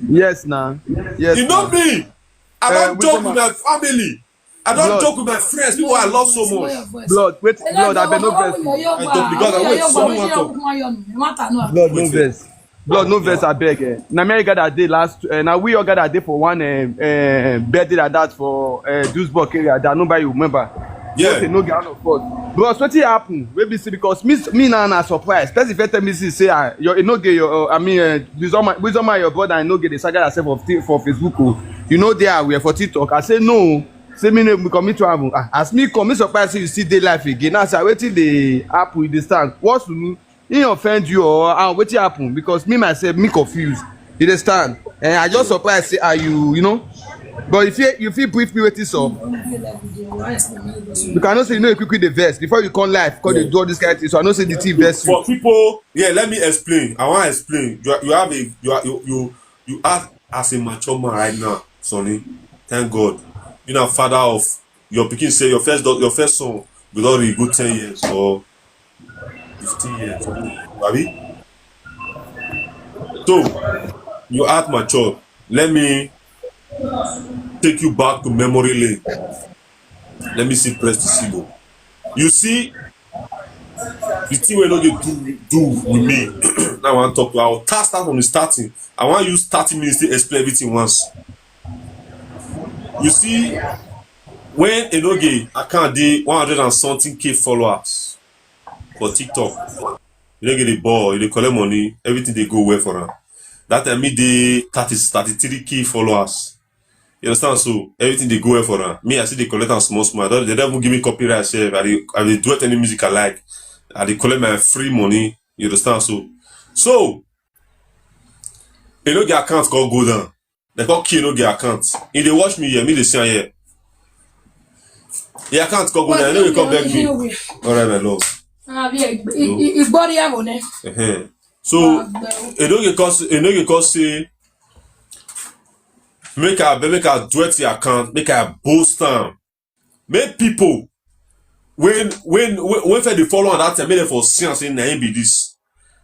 Yes, now. Yes. He no be. I don't joke with my family. I don't joke with my friends, people I love so much. Blood, wait, blood, I beg no vex. I talk because I wait, someone talk. Blood, no vex. Blood, no vex, I beg. Eh. Na me gather day last, uh, na we all gather day for one uh, uh, birthday like that for uh, Duisburg area that nobody remember. Yeah. Okay, no get all of us. Bros, wetin happen? Wey be say because me, me na na surprise. Person fit tell me say, say ah, your, e no get your, uh, I mean, uh, Wisdom Man, Wisdom Man, your brother, I no get the saga yourself of thi- for Facebook. Oh. You know they are aware for TikTok. I say no. Say me name we commit travel. Ah, as me come, me surprise say you still dey life again. Now say wetin dey happen with the stand. What's to me? He offend you or uh, wetin happen? Because me myself, me confused. You understand? And I just surprised say are you, you know. But if you if you brief me wetin so. You cannot say you know you quick with the verse before you come live, cause they do all this kind of thing. So I know say the thing verse you. For people, yeah, let me explain. I want to explain. You, you have a you are, you you you act as a mature man right now, Sonny. Thank God. You know, father of your pikin say your first dau- your first son go don reach good ten years or fifteen years, abi? So, you act mature. Let me take you back to memory lane. Let me see Presti Sibo. You see, the thing wey no dey do do with me. Now I wan talk to, I wan start from the starting. I wan use thirty minutes to explain everything once. You see, when Enoge account dey one hundred and something K followers for TikTok, Enoge dey ball, e dey collect money, everything dey go well for am. That time, me dey thirty, thirty-three K followers. You understand? So everything dey go well for am. Me, I still dey collect am small small. I don, they don even give me copyright sef. I dey, I dey duet any music I like. I dey collect my free money. You understand? So, so Enoge account come go down. They come kill Enoge account. He dey watch me here, me dey see am here. The account come go down. Enoge come beg me. All right, my love. Ah, yeah, i- i- i- igbori ya mo ne. Uh-huh. So, Enoge come say, Enoge come say, make I, make I duet the account, make I boost am. Make people when, when, when, when first dey follow am that time, make dem for see am say na him be this.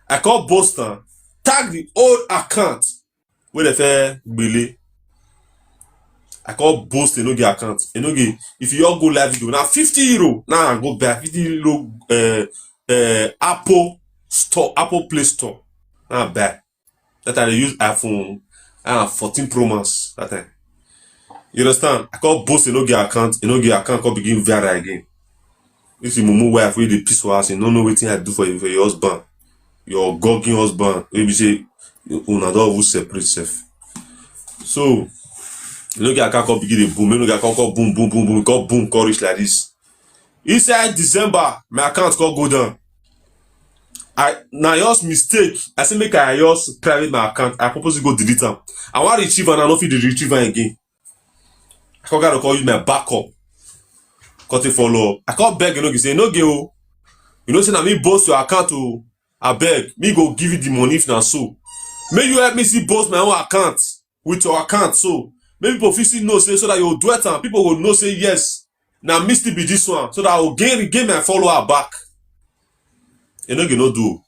I come boost am, tag the old account wey dem first gbele. I come boost Enoge account. Enoge, if you all go live video, na fifty euro. Now I go buy fifty euro, uh, uh, Apple Store, Apple Play Store. Now I buy. That time I dey use iPhone, ah, fourteen Pro Max that time. You understand? I come boost Enoge account, Enoge account come begin viral again. This is mumu wife wey dey piss for house, you no know wetin I do for you, for your husband, your gogging husband. Wey be say una don even separate sef. So Enoge account come begin dey boom, Enoge account come boom, boom, boom, boom, come boom, come reach like this. Inside December, my account come go down. I, na just mistake. I say make I just private my account. I purposely go delete am. I wan retrieve am, I no fit dey retrieve am again. I come gotta call use my backup. Come take follow up. I come beg Enoge say, Enoge o, you know say na me boost your account o. Abeg, me go give you the money if na so. Make you help me see boost my own account with your account, so make people fit see know say, so that you duet am, people go know say yes, na me still be this one, so that I go gain, regain my follower back. Enoge no do.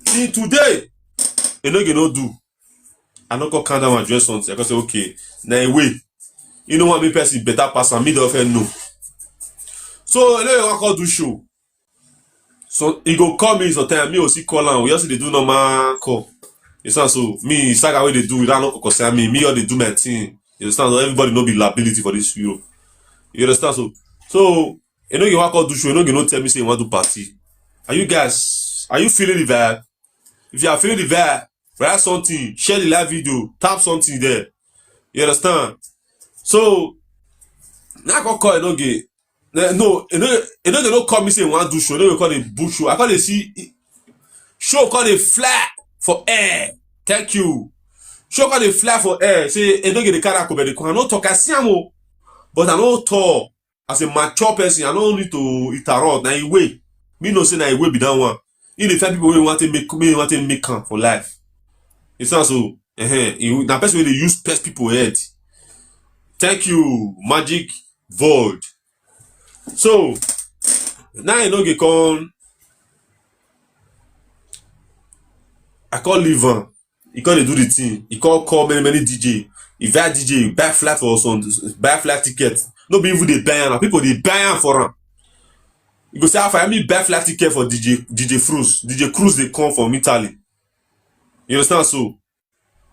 Till today, Enoge no do. I no come calm down and address something. I come say, okay, na a way. You know what, me person better pass am, me don first know. So Enoge wan come do show. So he go call me sometimes, me go still call am. We just dey do normal call. You understand? So me, saga wey dey do, that no concern me. Me, all dey do my thing. You understand? So everybody no be liability for this Europe. You understand? So, so Enoge wan come do show, Enoge no tell me say he wan do party. Are you guys, are you feeling the vibe? If you are feeling the vibe, write something, share the live video, tap something there. You understand? So now I come call Enoge. Eh, no, Enoge, Enoge no call me say he wan do show. Enoge call the book show. I call the see show, call the fly for air. Thank you. Show call the fly for air. Say Enoge dey carry Akobe dey come. I no talk, I see am o, but I no talk. As a mature person, I no need to interrupt. Na him way. Me know say na him way be that one. He dey find people wey want to make, me want to make am for life. You sound so. Uh-huh. He, na person wey dey use pest people head. Thank you, Magic Void. So now Enoge come. I come leave am. He come dey do the thing. He come call many, many D J. He buy D J, buy flight for some, buy flight ticket. No be even dey buy am. Na people dey buy am for am. You go say, how far? Me buy flight ticket for D J, D J Cruz. D J Cruz dey come from Italy. You understand? So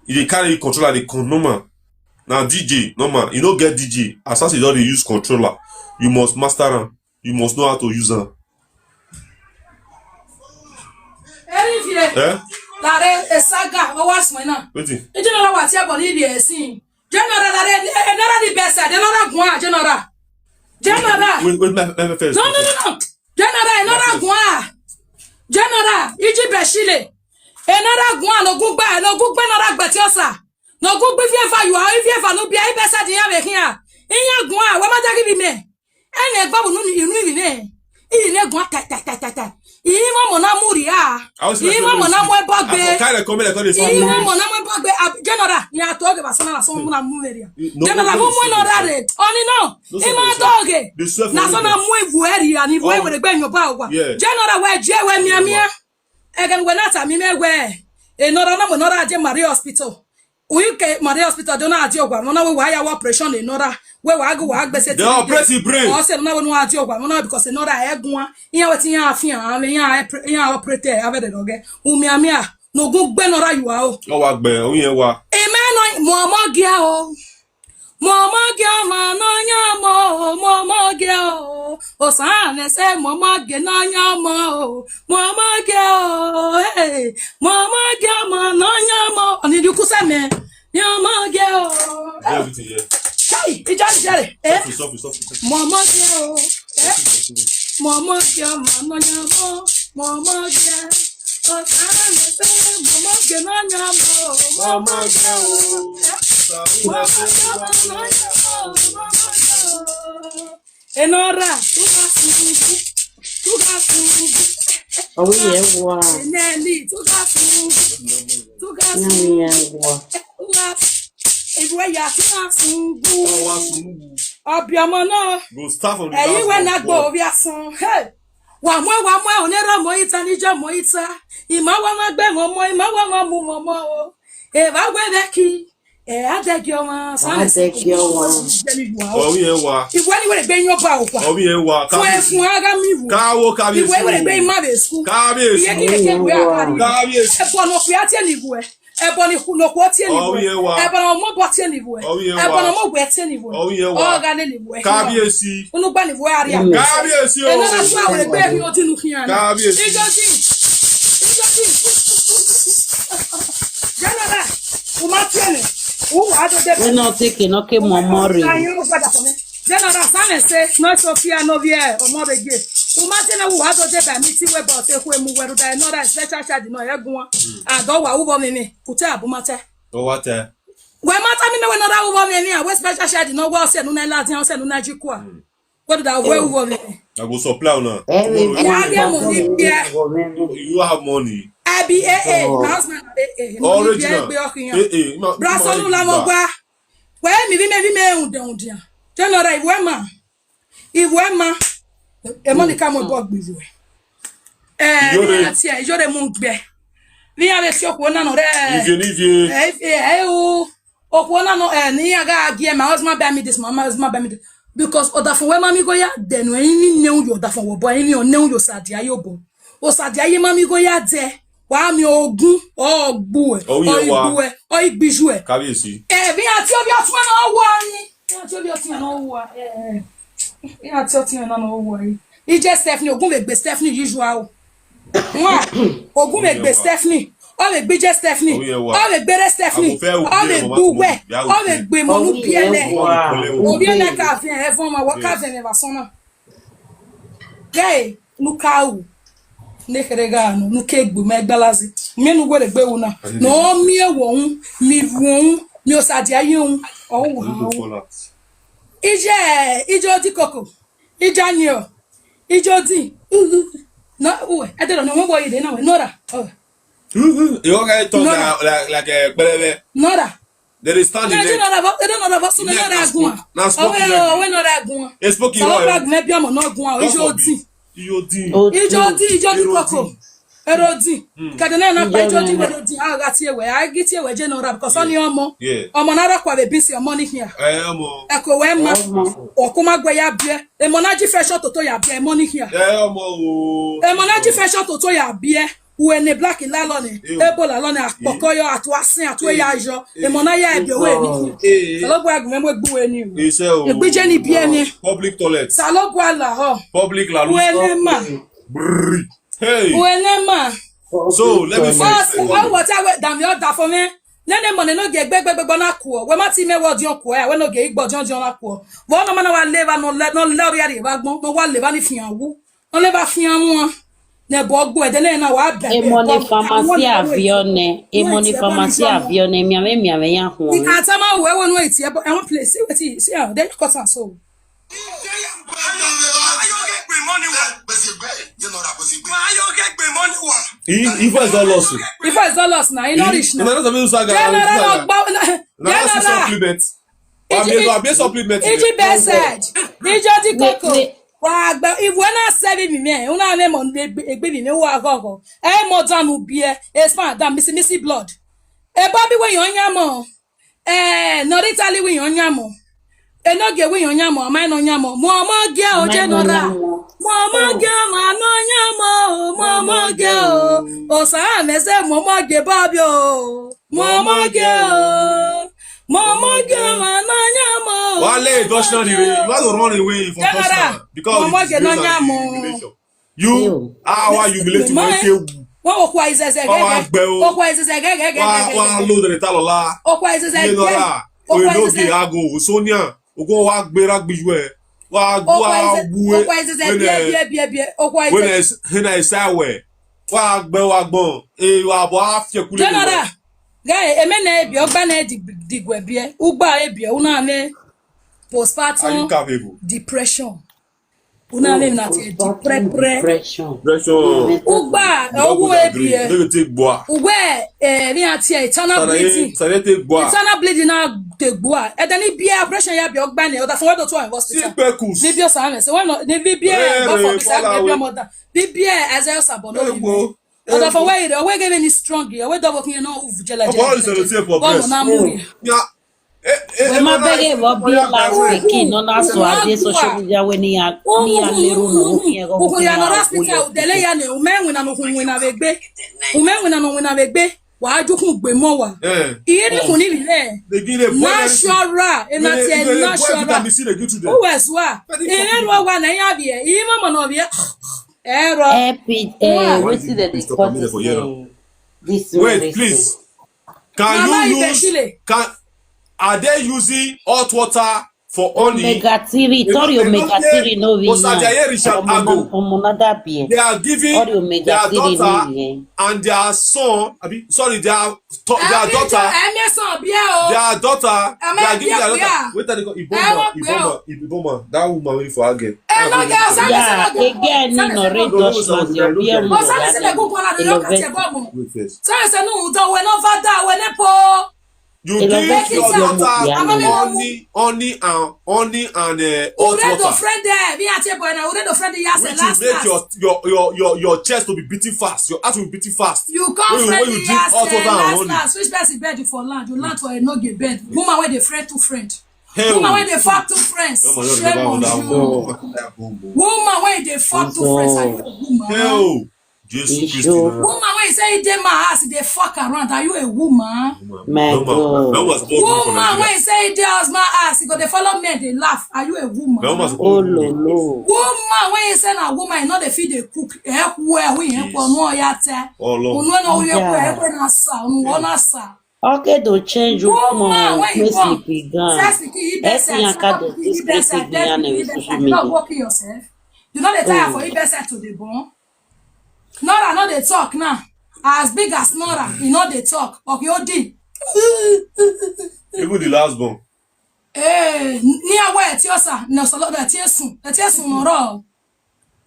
he dey carry controller, dey come normal. Na D J normal. You no get D J. As far as you don dey use controller, you must master am. You must know how to use am. Erifie. Eh? Lare esaga owa smena. Wetin? Ije nora wa ti abo ni bi esin. General lare, eh, nora di besa, de nora gwa, general. General. Wait, wait, my, my first. No, no, no, no. General, nora gwa. General, iji beshile. E nora gwa, no gugba, no gugba, nora gbetiosa. No gugba, if you ever you are, if you ever no be, if ever the yam here. Inya gwa, we ma dagi bi me. Ene gbabu nu ni inu ni ne. Ine gwa ta ta ta ta ta. Iwe mo na muri a. Iwe mo na mo ebogbe. Kare come like this. Iwe mo na mo ebogbe. General, ni ato ge basana na so mo na mu meria. General, mo mo no rare. Oni no. Ima to ge. Na so na mu ivu eri ani ivu ewere gbe nyo ba wa. General, we je we mia mia. Again, we na ta mi me we. E no ra na mo no ra je Maria Hospital. Uyu ke Maria Hospital do na adi ogwa, no na we wa ya wa operation e no ra. We wa gu wa gbe se. They operate the brain. O se no na we no adi ogwa, no na because e no ra egun a. Iya we ti ya afi a, me ya epre- ya operate a ve de doge. Umi ami a, no gun gbe no ra yu a o. Ọ wa gbẹ, ó yẹn wa. Eme no mo mo ge o. Mo mo ge o ma no nya mo o, mo mo ge o. O sa ne se mo mo ge no nya mo o, mo mo ge o. Hey, mo mo ge o ma no nya mo. Oni du ku se me. Mi o mo ge o. Everything here. Hey, ija jere. Eh? Sofri, sofri, sofri, sofri. Mo mo ge o. Eh? Mo mo ge o ma no nya mo. Mo mo ge. O sa ne se mo mo ge no nya mo. Mo mo ge o. Eh? Mo mo ge o ma no nya mo. Mo mo ge o. Enora, tuga sungu, tuga sungu. Owi ye wa. Eneli, tuga sungu, tuga sungu. Nyami ye wa. Uga, iwe ya tuga sungu. Obiọmọ náà. Go start from the last one. Ẹ̀yin wẹ̀ náà gbọ́ orí asán. Hey! Wà mọ́, wà mọ́, onírọ̀ mọ́ ìta, níjọ́ mọ́ ìta. Ìmọ̀ wọn máa gbẹ̀ wọ́n mọ́, ìmọ̀ wọn máa mú wọn mọ́ o. Èèwà wẹ̀ bẹ́ẹ̀ kí. Eh, adegi ọma, sana se. Adegi ọma. Owi ye wa. Iwe ni were gbe yan ba okwa. Owi ye wa. Fún ẹ fún ara mi wò. Káwo kábíyèsí. Iwe were gbe ma be school. Kábíyèsí. Iye kile ke we akari. Kábíyèsí. E bo no ku ati ni we. E bo ni ku no ku ati ni we. Owi ye wa. E bo no mo bo ati ni we. Owi ye wa. E bo no mo we ati ni we. Owi ye wa. O ga le ni we. Kábíyèsí. Unu gba ni we ari a. Kábíyèsí o. E na na so were gbe mi o ti nu kiyan. Kábíyèsí. Ijo ti. Ijo ti. General, o ma tiene. O wa do de. We no take no ke mo mo re. Ayo pada fún mi. General, sana se, no so fear no fear, o mo be ge. O ma tiene o wa do de ba mi ti we bo te ku emu we ru da no da special charge no ye gun. Ado wa u bo mi mi. Ku te abu ma te. O wa te. We ma ta mi me we no da u bo mi mi, a we special charge no wa o se nu na la ti o se nu na ji ku a. What did I wear over me? I go supply una. Every Tomorrow, day you have money, yeah. You have money. I be A A. Oh. My husband na A A. Original. Money be A A. A A. Ma- Brasa money no la mo gba. Gba. Where me be me be me unde unde. General, if we ma, if we ma, e money come on board with you. Eh, Ijore. Mi ati e, Ijore mo n gbe. Mi a be si oku na no re. Ivie, ivie. Eh, eh, eh, o. Oku na no, eh, ni aga agi, eh, my husband buy me this, my husband buy me this. Because oda fun we mami go ya, then we ni ne u yo oda fun wo boy, ni o ne u yo sadi ayo bo. O sadi aye mami go ya de. Wa mi ogun, o gbu e, Owi ye wa. O igbu e, o igbiju e. Kábíyèsí. Eh, mi ati obi atuma na wo ni. Mi ati obi atuma na wo. Eh. Mi ati obi atuma na wo. Ije Stephanie, ogun le gbe Stephanie usual. Nwa, ogun me gbe Stephanie. O me gbije Stephanie. O me gbere Stephanie. O me gbuwe. O me gbe mo nu biele. O biele ka fi e fun ma wa ka fi e me ba sona. Gay, nu ka u. Ne kere ga no, nu ke gbu me gbalazi. Me nu gwere gbe una. No mi e wo un, mi wo un, mi o sa di aye un. O wo. Ije, ije odi koko. Ijanio. Ijodi. No, uwe. Edero no mo boy de na we. Nora. Oh. You okay? Talk like, like, like a pẹlẹbẹ. Nora. They dey stand in line. They don't know about, they don't know about, so they don't know that gun. Now spoke in line. We know that gun. They spoke in line. Gun, maybe I'm not gun. Ijodi. Ijodi. Ijodi, Ijodi koko. Erodi. Kadena na pa Ijodi, Erodi. A ga tie we. A gi tie we general because only omo. Omo na ra kwa be bisi omo ni here. Eh, omo. Eko we ma. Okuma gbe ya bie. Emo na ji fashion toto ya bie, emo ni here. Eh, omo o. Emo na ji fashion toto ya bie. Uwe ne black la lo ne. Ebo la lo ne akpoko yo atu asin atu ya yo. Emo na ya ebie we ni. Salo gwa gu me gbu we ni. Ise o. Egbe je ni bie ni. Public toilet. Salo gwa la ho. Public la lo. Uwe ne ma. Brrr. Hey. Uwe ne ma. So let me first, I want to wait down your da for me. Nene money no get gbe gbe gbe na kuo. We ma ti me wo di on kuo. We no get igbo di on di on na kuo. Wo no mana wa leva no le no le ori ari ba gbon. No wa leva ni fian wu. No leva fian wu. Ne bo gbo e de ne na wa be. E money pharmacy avione. E money pharmacy avione. Mi ame mi ame ya hu. Atama we we no iti e bo e won place. See wetin, see how they cut am so. Money wa. Bezegbe, you know that Bezegbe. Why you get the money wa? He, he voice don lost. If I is not lost now, you know this He na now. not something saga. General Saga. Ogba, Na that six General, supplement. I mean, I be supplement. Iji Besed, Iji Odi Koko. Ne- Wa gba iwe na sebi mi me, una me mo egbe mi me wa gogo. E mo danu bie, e span dam missy missy blood. E baby we yon yamo. Eh, no Italy we yon yamo. E no ge we yon yamo, am I no yamo? Mo mo ge o Am I no General. yamo? Mo mo ge ma no yamo, mo mo ge o. O sa me se mo mo ge baby o. Mo mo ge o. Mo mo ge ma no yamo. Wale, Dutchland, you have to run away from General, Dutchland because Mama it is get no based on nyamo. humiliation. You, You. how are you humiliating Mama, my tewu? Wọ́n wò kwa ìzẹ̀zẹ̀ How are gẹ́gẹ́. you? Ó kwa ìzẹ̀zẹ̀ gẹ́gẹ́ Why, gẹ́gẹ́. why load the talola? Ó kwa ìzẹ̀zẹ̀ You know gẹ́gẹ́. that. Ó We kwa no ìzẹ̀zẹ̀. get ago. Sonia, we go wa gbera gbiju e. Wa Ó kwa wa ìzẹ̀zẹ̀. wu Ó e. kwa ìzẹ̀zẹ̀ When bíẹ́ eh, bíẹ́ bíẹ́ bíẹ́. Ó kwa when ìzẹ̀zẹ̀. eh, when eh, say we. Wa gbe wa gbon. Eh, wa bo afie kule. General, gẹ́gẹ́ èmi náà ebi ọgbà náà di digwe bíẹ́. Ugba ebi ẹ̀ una me Are you postpartum capable? depression. Una me na ti depression. Depression. Depression. Ugba You don't owó go ebi agree. You ẹ̀. don't take boa. Ugba ẹ̀ ní àti ẹ̀ eternal Sana bleeding. ye, sana ye take boa. Eternal bleeding na de gbua. Ẹ̀dẹ̀ ní bíẹ́ operation ya bíẹ́ ọgbà náà. Ọ̀dà fún wẹ́dọ̀ tó àwọn hospital. Sick pekus. Níbi ọ̀sán àmì ẹ̀sẹ̀ wọ́n ní bíbí ẹ̀ Eh, bọ́fọ̀ eh, bí sáà Fọlá bíbí we. Ọmọdà bíbí ẹ̀ Isaiah Sabon lórí Eh, mi. wo. Ọ̀dà fún wẹ́yìn rẹ̀ ọwọ́ gẹ́gẹ́ ní strong yìí ọwọ́ dọ́wọ́ kí yẹn náà wù jẹ́lẹ̀ Ọkọ ọ̀rọ̀ ìṣẹ̀lẹ̀ tí ẹ fọ bọ́ọ̀lù bẹ́ẹ̀. Náà mú rí. Ya, eh, eh, We eh, ma eh, beg eh, you, Bob, be eh, last eh, pikin, no na so I dey social media when he a, me a leru no, okay, go Ukun ya me no a hospital go. Udele ya ne umenwe na nuhunwe na begbe. Umenwe na nuhunwe na begbe. Wa ajukun gbe mo wa. eh. Iye ni kun ni bile. They give them boy medicine. Natural. E na They ti give them boy natural. Vitamin C they give to them. Who was wa? Very Iye fucking ro wa na ya bi e. Iye mo mo no bi e. Ero. Epi, eh, Why? wetin dem dey Please stop call am, this for here. Eh, this Wait, medicine? Please. Can Mama you use? Ibeshile. Can are they using hot water for honey? Omega three, They tori don't- they omega don't three no be Osajaye Richard Ago. Omo another beer. They are giving Tori omega their three no daughter be and their son. I mean, sorry, their to, their daughter. Emi son bi e o. Their daughter. Am They I are giving their there? daughter. Wait till they go. Eh, what Iboma, Iboma, Iboma. That woman wey for again. E no get outside Yeah, person again, no no read No, no, Dutchland, no, your no, beer no, no no, be Outside person that go kwa na e no no ka vex. Te bomo. Wait first. Sasa se no udo we no vada we ne po. You They don't give make your it daughter sound honey, honey and honey and uh, hot Uredo water, friend there, me and boy na uredo friend there. which will make your your your your your chest to be beating fast. Your heart will be beating fast. You come When you- friend when you the drink last hot eh, water and last honey. Last which person bed you for land? You land for a no get bed. Woman wey dey friend to friend. Hell. Woman wey dey fuck to friends. Come on, you Shame never on want that you. bomb. That bomb. Woman wey dey fuck to friends. Are you a woman? Hell. Jesus You Christ. sure? Na- Woman wey say dey my house dey fuck around. Are you a woman? Woman. My Woman. God. That was born Woman from Nigeria. Wey say dey house my ass, e go dey follow me dey laugh. Are you a woman? That was Oh, lo, lo. Woman wey say na woman, e no dey fit dey cook. Eh, well, we eh, Yes. no ya te. Oh Lord. Unu no we Yeah. eh, na sa, unu na sa. Okay, to change your Woman mom, wey you Miss born. Lipigan. First, you keep Yes, yourself. Yanka Second, do you keep this yourself. crazy behind Third, you with keep social yourself. You don't media. work yourself. You know the time Oh. for you best to the born. Nora no dey talk now. As big as Nora, you know dey talk. Okay, O D. Even the last born. Eh, ni awe etiosa, no solo da tiesun, da tiesun noro.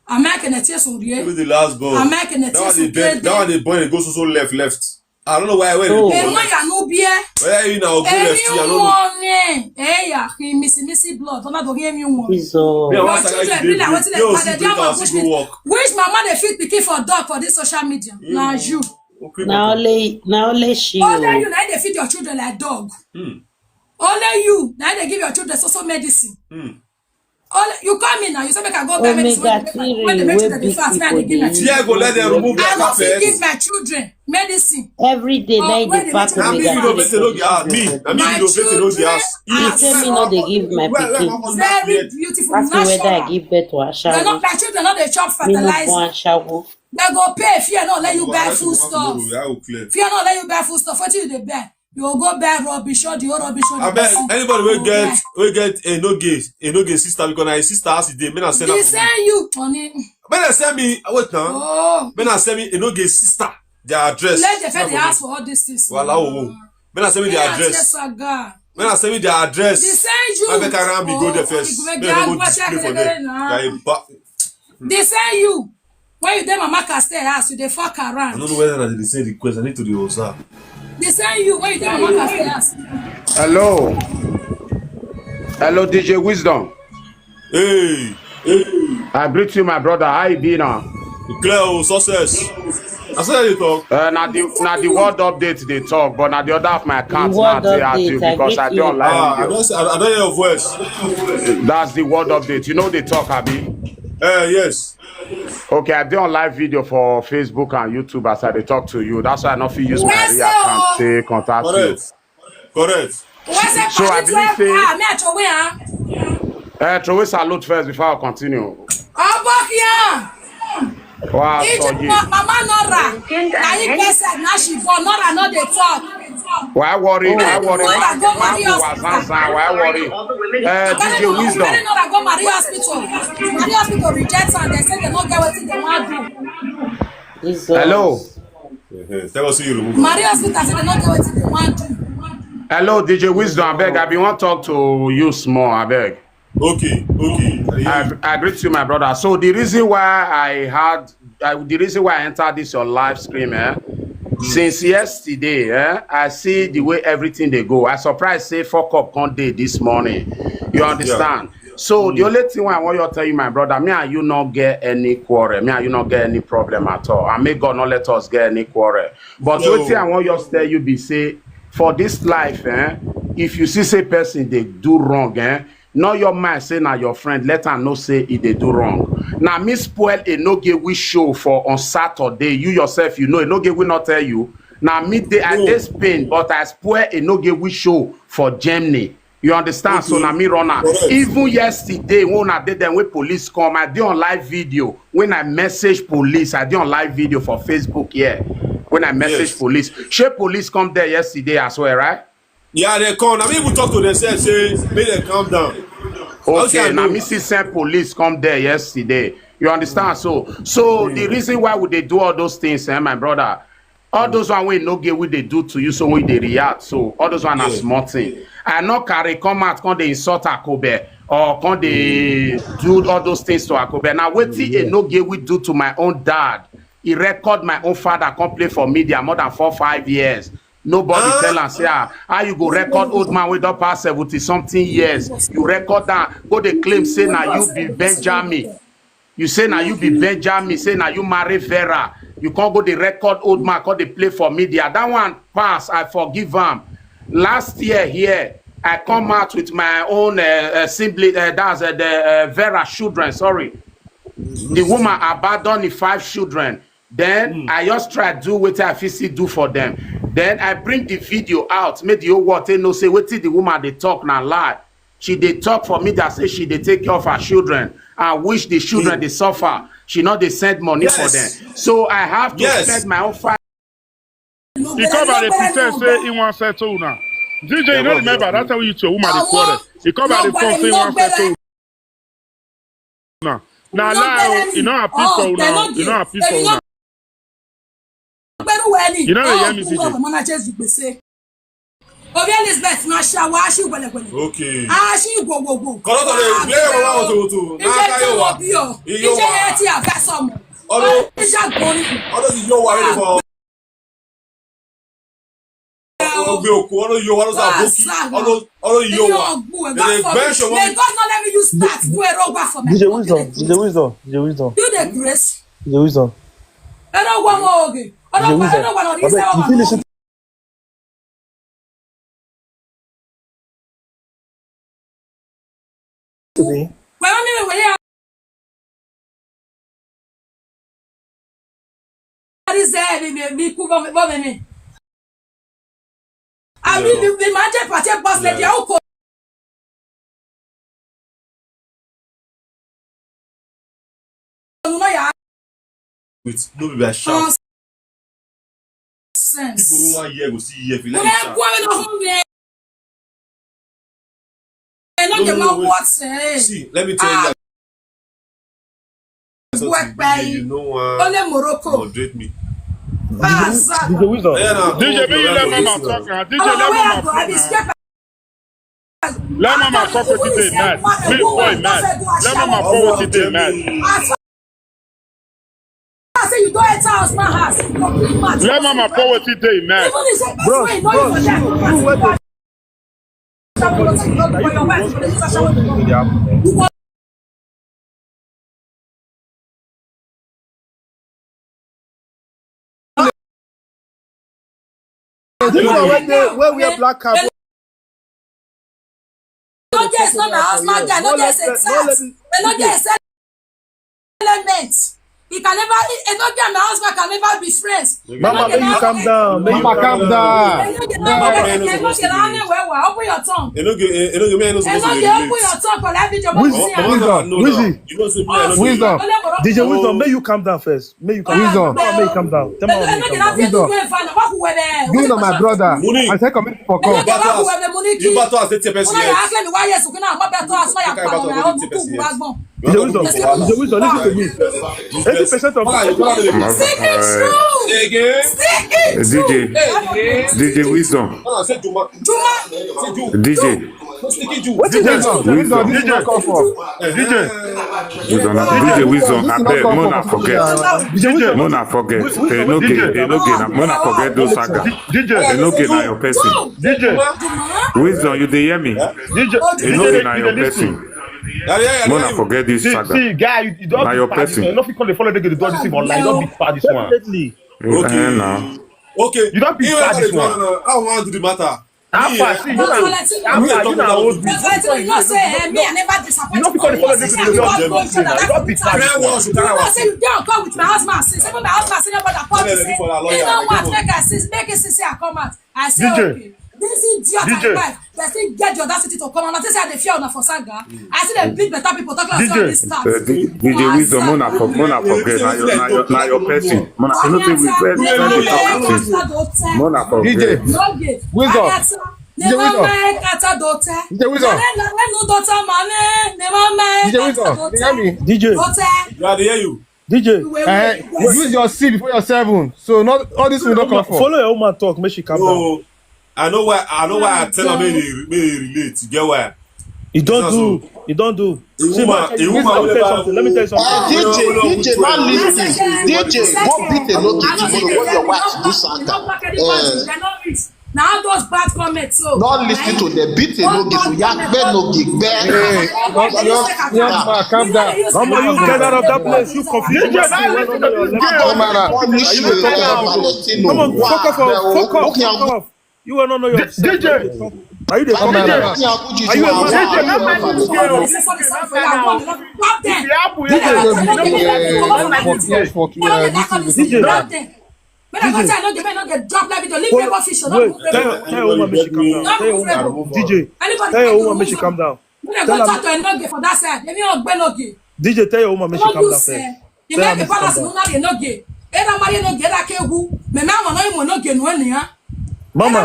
Ameke na tiesun rie. Even the last born. Ameke na That one tiesun dey bend. kede. That one dey born. It goes so left, left. I don't know why. Where Oh. they Eh, go why left. You no be eh? Where you now go Eh, left? I you don't know. want eh? Eh, ya, he missy missy blood. Don't know him you want. Jesus. Me, I Your want to children like be like the wetin girls dey bring do us am to bushmeat. Go work. Which mama dey feed pikin for dog for this social media? Na you. Okay, Na man. only, na only she. Only Oh. You na dey feed your children like dog. Hmm. Only you na dey give your children so so medicine. Hmm. Only you call me now. You say make I go buy medicine. Omega When three when the make wey children dey big fast, me I dey people give my dey children. Yeah, go let them remove their I no fit give carpet. My children medicine. Every day Oh, na when the the back medicine Na me Omega be the three. Obete no dey ask me. Na me be the Obete no dey ask. You say me no dey give my Very pikin. beautiful, Ask me whether I natural. Give birth to They no, ashawo. My children no dey chop Me no fertilizer. Born ashawo. They go pay if you no let you buy food stuff. Tomorrow, I will clear. If you no let you buy food stuff, what you dey buy? You go buy rubbish, all the whole rubbish. All the Abeg, person. anybody wey Oh, get yeah. Wey get Enoge, Enoge sister, because na his sister as e dey, make na send am They for me. Send you money. Make na send me, wait now. Oh. Make na send me Enoge sister, their address. Let the Send am they for me. Ask for all these things. Wala wo wo. Make na send me their address. Saga. Make na send me their address. They send you. Make I carry am, go there first. Oh, Make dem go display for there. now. Na a ba- They say you, when you dey Mama Caste house, you dey fuck around. I don't know whether na the same request. I need to dey observe. They say you, when you dey Mama Caste house. Hello. Hello, D J Wisdom. Hey, hey, I greet you, my brother. How you be now? Clear o, success. I said you talk. Uh, na the na the world update they talk, but na the other of my account now they add you because I don't like. Ah, I don't. I don't hear your voice. That's the world update. You know they talk, Abi. Uh, yes. Okay, I dey on live video for Facebook and YouTube as I dey talk to you. That's why I no fit use my real account take contact you. Correct. Correct. So I believe say. Ah, me I throw away, huh? Uh, throw away salute first before I continue. Obokia. Wow, so you. Mama Nora. Na you get said now she born. Nora no dey talk. Why worry? Why worry? Nora go marry hospital. Why worry? Uh, D J Wisdom. Nora go marry hospital. Marry hospital reject and they say they no get wetin they want do. Hello. Tell us who you remove. Marry hospital say they no get wetin they want do. Hello, D J Wisdom. I beg, I be want talk to you small. I beg. Okay, okay. I, I greet you, my brother. So the reason why I had, I, the reason why I entered this your live stream, eh, mm. Since yesterday, eh, I see the way everything they go. I surprised say fuck up come day this morning. You understand? Yeah. So mm. The only thing I want to tell you, my brother, me and you not get any quarrel. Me and you not get any problem at all. And may God not let us get any quarrel. But no. Wetin I want just tell you be say for this life, eh, if you see say person they do wrong, eh, not your mind say na your friend, let am know say e dey do wrong. Na me spoil a no get we show for on Saturday. You yourself, you know, a no get we not tell you. Na me dey I dey Spain, but I spoil a no get we show for Germany. You understand? Okay. So na me run am. Even yesterday, when I did them with police come, I did on live video. When I message police, I did on live video for Facebook here. When I message yes. Police, she police come there yesterday as well, right? Yeah, they come. I mean, we talk to themselves, say, make them calm down. Okay, now me see send police come there yesterday. You understand? So, so the reason why would they do all those things, eh, my brother? All those one wey no get wey they do to you, so when they react, so all those one are small thing. I not carry come out, come they insult Akobe or come they do all those things to Akobe. Now, what he no get we do to my own dad? He record my own father, come play for media more than four, five years. Nobody tell am say ah, how you go record old man wey don pass seventy something years? You record am, go dey claim say na you be Benjamin. You say na you be Benjamin, say na you marry Vera. You can't go the record old man, come dey play for media. That one pass, I forgive am. Last year here, I come out with my own uh, uh, sibling, uh, that's uh, the uh, Vera children, sorry. The woman abandoned the five children. Then I just try do what I fit still do for them. Then I bring the video out, make the whole world take know say wetin the woman dey talk na lie. She dey talk for me that say she dey take care of her children and which the children dey suffer. She no dey send money for them. So I have to spend my own five. He come by dey pretend say he wan settle una. D J, you no remember that time you two woman dey quarrel. He come by dey talk say he wan settle una. Na lie o, e no happy for una, e no happy for una. You no dey hear me, D J? Obi Elizabeth na shawa ashi gwele gwele. Okay. Ashi gwo gwo gwo. Kọ́lọ́ tó lè gbé ọ̀rọ̀ wá òtò òtò. Ije tí wọ́n bí ọ. Ije yẹn ti àfẹ́ sọmọ. Ọdún. Ije gbóni. Ọdún ti yọ wà lórí fọ. Ọdún gbé òkú, ọdún yọ wà ló sà bókì. Ọdún yọ wà. May God not let me use that. Do a road back for me. D J Wisdom, D J Wisdom, D J Wisdom. You the grace. D J Wisdom. I don't want more. I don't want. I don't want. You finish it. Today. Abi the the magic party boss lady how ko. With no be by shout. People who wan hear go see hear if you let me shout. No, no, no, wait. See, let me tell you. Something, D J, you know, uh, only Morocco. Moderate me. D J Wisdom. Yeah, now, D J, make you let Mama talk now. D J, let Mama talk now. Let Mama talk wetin dey mad. Me boy mad. Let Mama talk wetin dey mad. You go enter house, my house. You go clean mouth. Let mama pour wetin dey im mouth. Even if say person wey you know you for there, you pass. You go This one wey dey, wey wear black cap. No dey, it's not my husband guy. No dey, it's a chat. No dey, it's element. He can never, he, he no dey, my husband can never be friends. Mama, make you calm down. Make you calm down. Open your tongue. Enoge, Enoge, me, I know supposed to dey relate. Open your tongue for that video. Wisdom, Wisdom, Wisdom. You know say me, I know Wisdom. D J Wisdom, make you calm down first. Make you calm down. Wisdom. Tell am make you calm down. Tell am make you calm down. Wisdom. You na my brother. Monique. I take community for come. You battle as the person yet. Make I battle as the person yet. D J Wisdom, D J Wisdom, listen to me. Eighty percent of Speak it true. Again. Speak it true. D J, D J Wisdom. Hold on, say Juma. Juma. Say Ju-, D J. Wetin dey Wisdom, Wisdom, this is not call for. D J. Wisdom, D J Wisdom, abeg, make una forget. D J Wisdom. Make una forget. Enoge, Enoge, na, make una forget those saga. D J. Enoge na your person. D J. Wisdom, you dey hear me? D J. Enoge na your person. Make una forget this saga. See, see, guy, you, you don be bad. Na your person. You no fit come dey follow Enoge dey do all this thing online. You don be bad this one. Definitely. Okay. Eh, na. Okay. You don be bad this one. How we wan do the matter? How far? See, you na, how far? You na old me. But Valentino, you know say, eh, me, I never disappoint you. You no fit come dey follow Enoge dey do all this thing. You don be bad this one. You know say you dey on call with my husband since. Even my husband senior brother call me say, he no want make I see, make he see say I come out. I say, okay. This idiot and wife, they still get the audacity to come out. I say I dey fear una for saga. I see dem beat better people talk like say all this stuff. D J Wisdom, make una for, make una forget. Na your, na your, na your person. Make una, you know say we first, first dey talk am since. Make una forget. D J Wisdom. D J Wisdom. D J Wisdom. D J Wisdom. You hear me? D J. Yeah, I dey hear you. D J. Eh, use your C before your seven. So not all this will not come for. Follow your woman talk, make she calm down. No, I know why. I know why I tell her make e, make e relate. You get why? You don do. You don do. See, man, let me tell you something. Let me tell you something. Uh, D J, D J, not listen. D J, go beat Enoge tomorrow when your wife do saga. Eh. Na all those bad comments so. Not listen to them. Beat Enoge, so ya gbe Enoge gbe. Hey, young, young man, calm down. Omo, you get out of that place. You confuse me. Camera, punish you, Valentino. Come on, fuck off, fuck off, fuck off. You are not know your D J. Are you the camera? Are you a man? D J, no man. If you happen, you know, D J. Make I go tell Enoge, make Enoge drop that video. Leave me fish. Wait, tell your, tell your woman make she calm down. Tell your woman, D J. Tell your woman make she calm down. Make I go talk to Enoge for that side. Emi o gbe Enoge. D J, tell your woman make she calm down first. Tell her make she calm down. Enoge, Enoge na marry Enoge. Era ke hu. Me ma mo no mo Enoge no ni ya. Mama.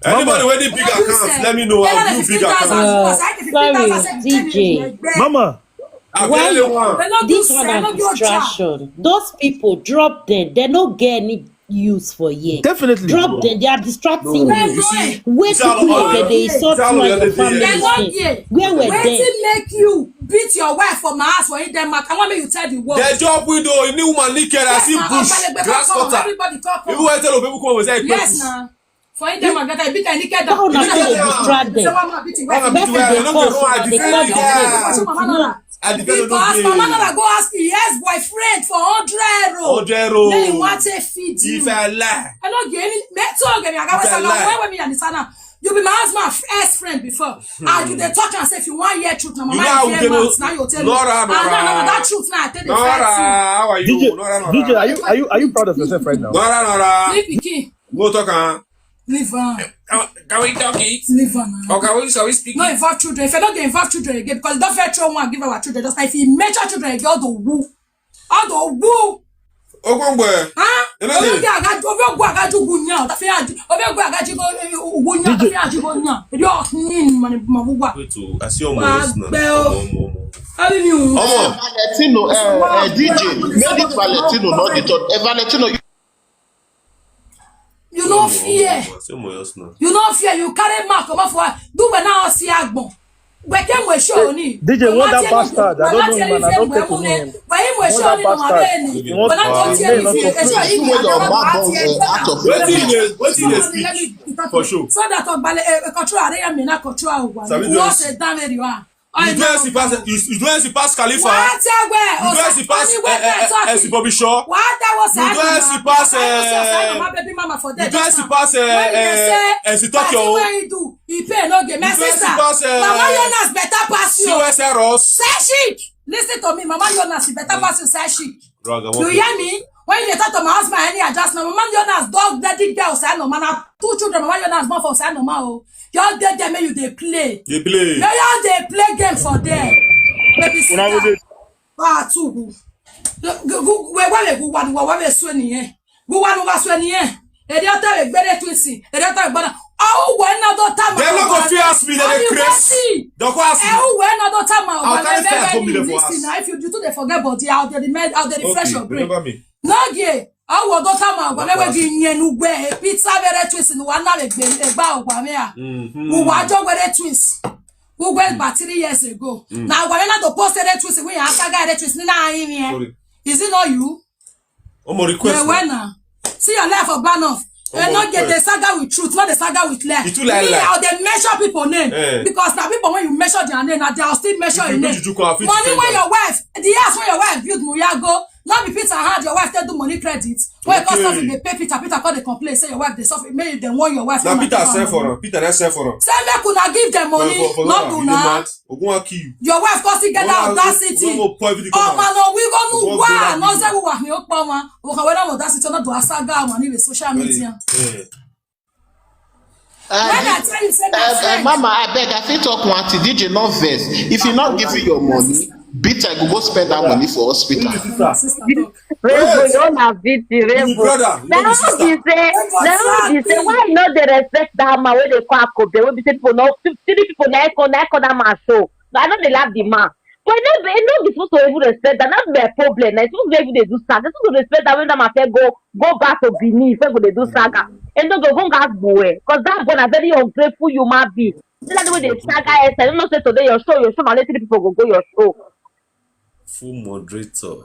Anybody wey dey big account, let me know. I'll do big account. Sorry, D J. Mama. Why this one na distraction? Those people, drop them. They no get any use for here. Definitely. Drop them. They are distracting you. Wait till they insult you and your family. Where were they? Wetin make you beat your wife for my house for Denmark? I want make you tell the world. They drop window. New woman naked. I see bush, grass cutter. Everybody talk. Even when tell people come over say, yes, na. For him, dem and that, I beat and naked. How una take dey distract them? Person dey call, una dey call their name. Because Mama Nora go ask him ex-boyfriend for hundred euro. Hundred euro. Then he want to feed you. If I lie. I no get any. Me too, get me. I got when me and Sana. You be my husband ex-friend before. And you dey talk and say if you want hear truth, na mama you hear mouth. Now you tell me. Nora, Nora. Ah, no, no, no, that truth now I tell the first thing. How are you? D J, Nora, Nora. D J, are you, are you, are you proud of yourself right now? Nora, Nora. Leave pikin. Go talk am. Leave am. Uh, can we talk it? Leave am. Or can we, shall we speak? No involve children. If you don't involve children again, because you don't fair throw one, give our children. Just like if you mention children again, all the woo. All the woo. Ogongbe. Huh? Obi ogu agaju, obi ogu agaju gunya. Obi ogu agaju gunya. Obi ogu agaju gunya. Wait, oh, I see almost now. Valentino, uh, uh, D J, make this Valentino not the third. Uh, Valentino, you You no fear. You no fear. You carry mouth comot for do well now see agbon. Weke mwe show ni. D J, what that bastard? I don't know him and I don't take to know him. Weke mwe show ni, mama beni. What that bastard? He wants to remain not to play. Wetin dey, wetin dey speak for show? So that ogbale, eh, control area me na control. Sabi, you wan say down where you are. You do S pass, you, you do S pass Khalifa. What? You do S pass, eh, eh, eh, S Bobby Shaw. What that was? You do S pass, eh, my baby mama for there. You do S pass, eh, eh, S Tokyo. He pay no game. My sister, Mama Jonas better pass you. C O S Ross. Say shit. Listen to me, Mama Jonas, she better pass you. Say shit. You hear me? When you dey talk to my husband, any adjustment, Mama Jonas dog daddy girl say no man. Two children, Mama Jonas born for say no man. Oh, you dey there, make you dey play. Dey play. You just dey play game for there. Baby sister. Wa tu. Gu gu we wa le gu wa wa wa we so nìyẹn. Gu wa nu wa so nìyẹn. Ede ota we gbere twins. Ede ota gbona. Oh, when na do ta ma. Dem no go fit ask me, dem dey craze. Dem go ask me. Oh, when na do ta ma. I'll carry fire come be there for us. Now if you do too dey forget body, I'll dey remind, I'll dey refresh your brain. Remember me. No ge. Awo do ta ma gwa we gi nyen ugwe. Pizza very twins ni wa na we gbe egba ogwa me a. Wo wa jo gbere twins. Ugwe ba three years ago. Na gwa we na do post the twins, we ya saga the twins ni na ayin ni. Sorry. Is it not you? Omo request. Yeah, when na. See your life for ban off. They not get the saga with truth, not the saga with lie. You too lie, lie. How they measure people name. Eh. Because now people, when you measure their name, now they are still measure your name. Money when your wife, the house when your wife build Muyago, not be Peter hand, your wife tell do money credit. When cost of they pay Peter, Peter call the complain, say your wife they suffer, maybe they want your wife. Now Peter sell for her. Peter that sell for her. Say make una give them money, not do na. Ogun wa kill you. Your wife come still get that audacity. Oh man, no, we go no wa, no say we wa mi o pa ma. O ka we na audacity, no do asaga man in the social media. When I tell you say my friend. Mama, I beg, I fit talk one thing. D J, not vex. If you not give you your money, Peter go go spend that money for hospital. My sister talk. Rainbow, you na V T, Rainbow. Now be say, now be say, why you no dey respect that man wey dey call Akobe? Wey be say people no, three people na call, na call that man so. I no dey laugh the man. But e no be, e no be supposed to even respect that. Not be my problem. Na e suppose to even dey do saga. E suppose to respect that when that man fit go, go back to Benin, fit go dey do saga. E no go even gas boy. Cause that boy na very ungrateful human being. Say that way dey saga, I don't know say today your show, your show, na only three people go go your show. Full moderator.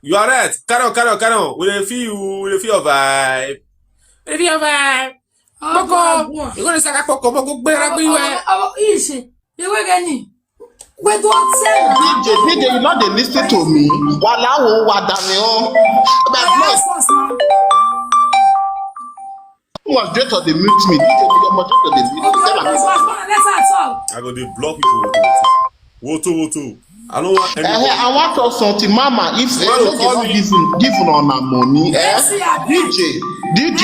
You are right. Carry on, carry on, carry on. We dey feel you, we dey feel your vibe. We dey feel your vibe. Kpoko. You gonna say kpoko, kpoko, gbera gbe we. Oh, oh, oh, ishi. You wey get ni? We do say D J, D J, you not dey listen to me. Wala wo wa da mi o. But no. Moderator dey mute me. D J, your moderator dey mute me. Tell am. I go dey block people. Woto, woto. I don't want any. Eh, I want talk something, Mama. If eh, no dey give una money, eh? D J, D J,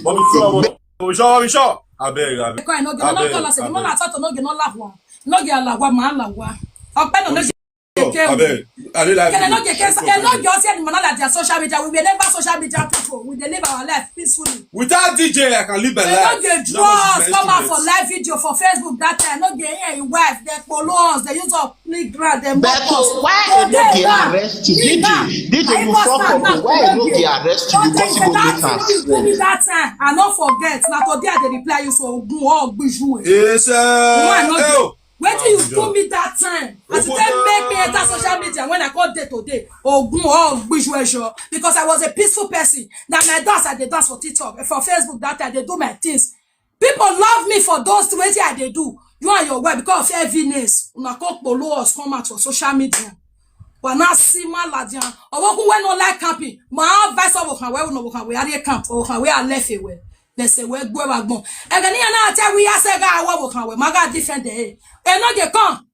Bobby Flow, Bobby Flow. Abeg, abeg. Because I no get no call us. The man I talk to no get no laugh one. No get laugh one, man laugh one. Ope no no get. Abeg, I dey like. Kele no get case. Kele no get us here. The man like their social media. We will never social media people. We dey live our life peacefully. Without D J, I can live my life. No get draws come out for live video for Facebook that time. No get here, your wife, they follow us, they use up playground, they mock us. But why they no dey arrest you? D J, D J, you fuck up. Why they no dey arrest you? Because you go make am. That time, I no forget. Na today I dey reply you, so ogun o gbiju. Yes, sir. Wetin you do me that time? As you take make me enter social media when I call day today, ogun o gbiju ejo, because I was a peaceful person. Na my dance I dey dance for TikTok, for Facebook that time I dey do my things. People love me for those things wey I dey do. You and your wife, because of heaviness, una come follow us come out for social media. Wa na sima ladian. Owoku we no like camping. My advice of okan we no okan we are camp, okan we are left away. They say we gbe wa gbon. Ege ni na tell we ya say ga awo okan we, maga defend the. E no dey come.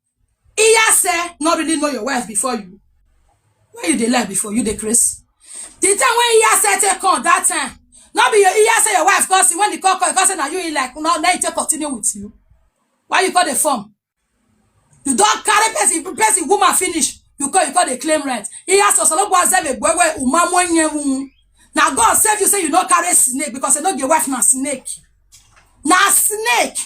Iya say no really know your wife before you. Why you dey lie before you dey craze? The time when Iya say take come that time, no be your Iya say your wife come see when the call call, come say na you he like, no, na he take continue with you. Why you call the form? You don carry person, person woman finish. You call, you call the claim rent. Iya so so no go save a boy where umamo nyewu. Now God save you say you no carry snake because you no get wife na snake. Na snake.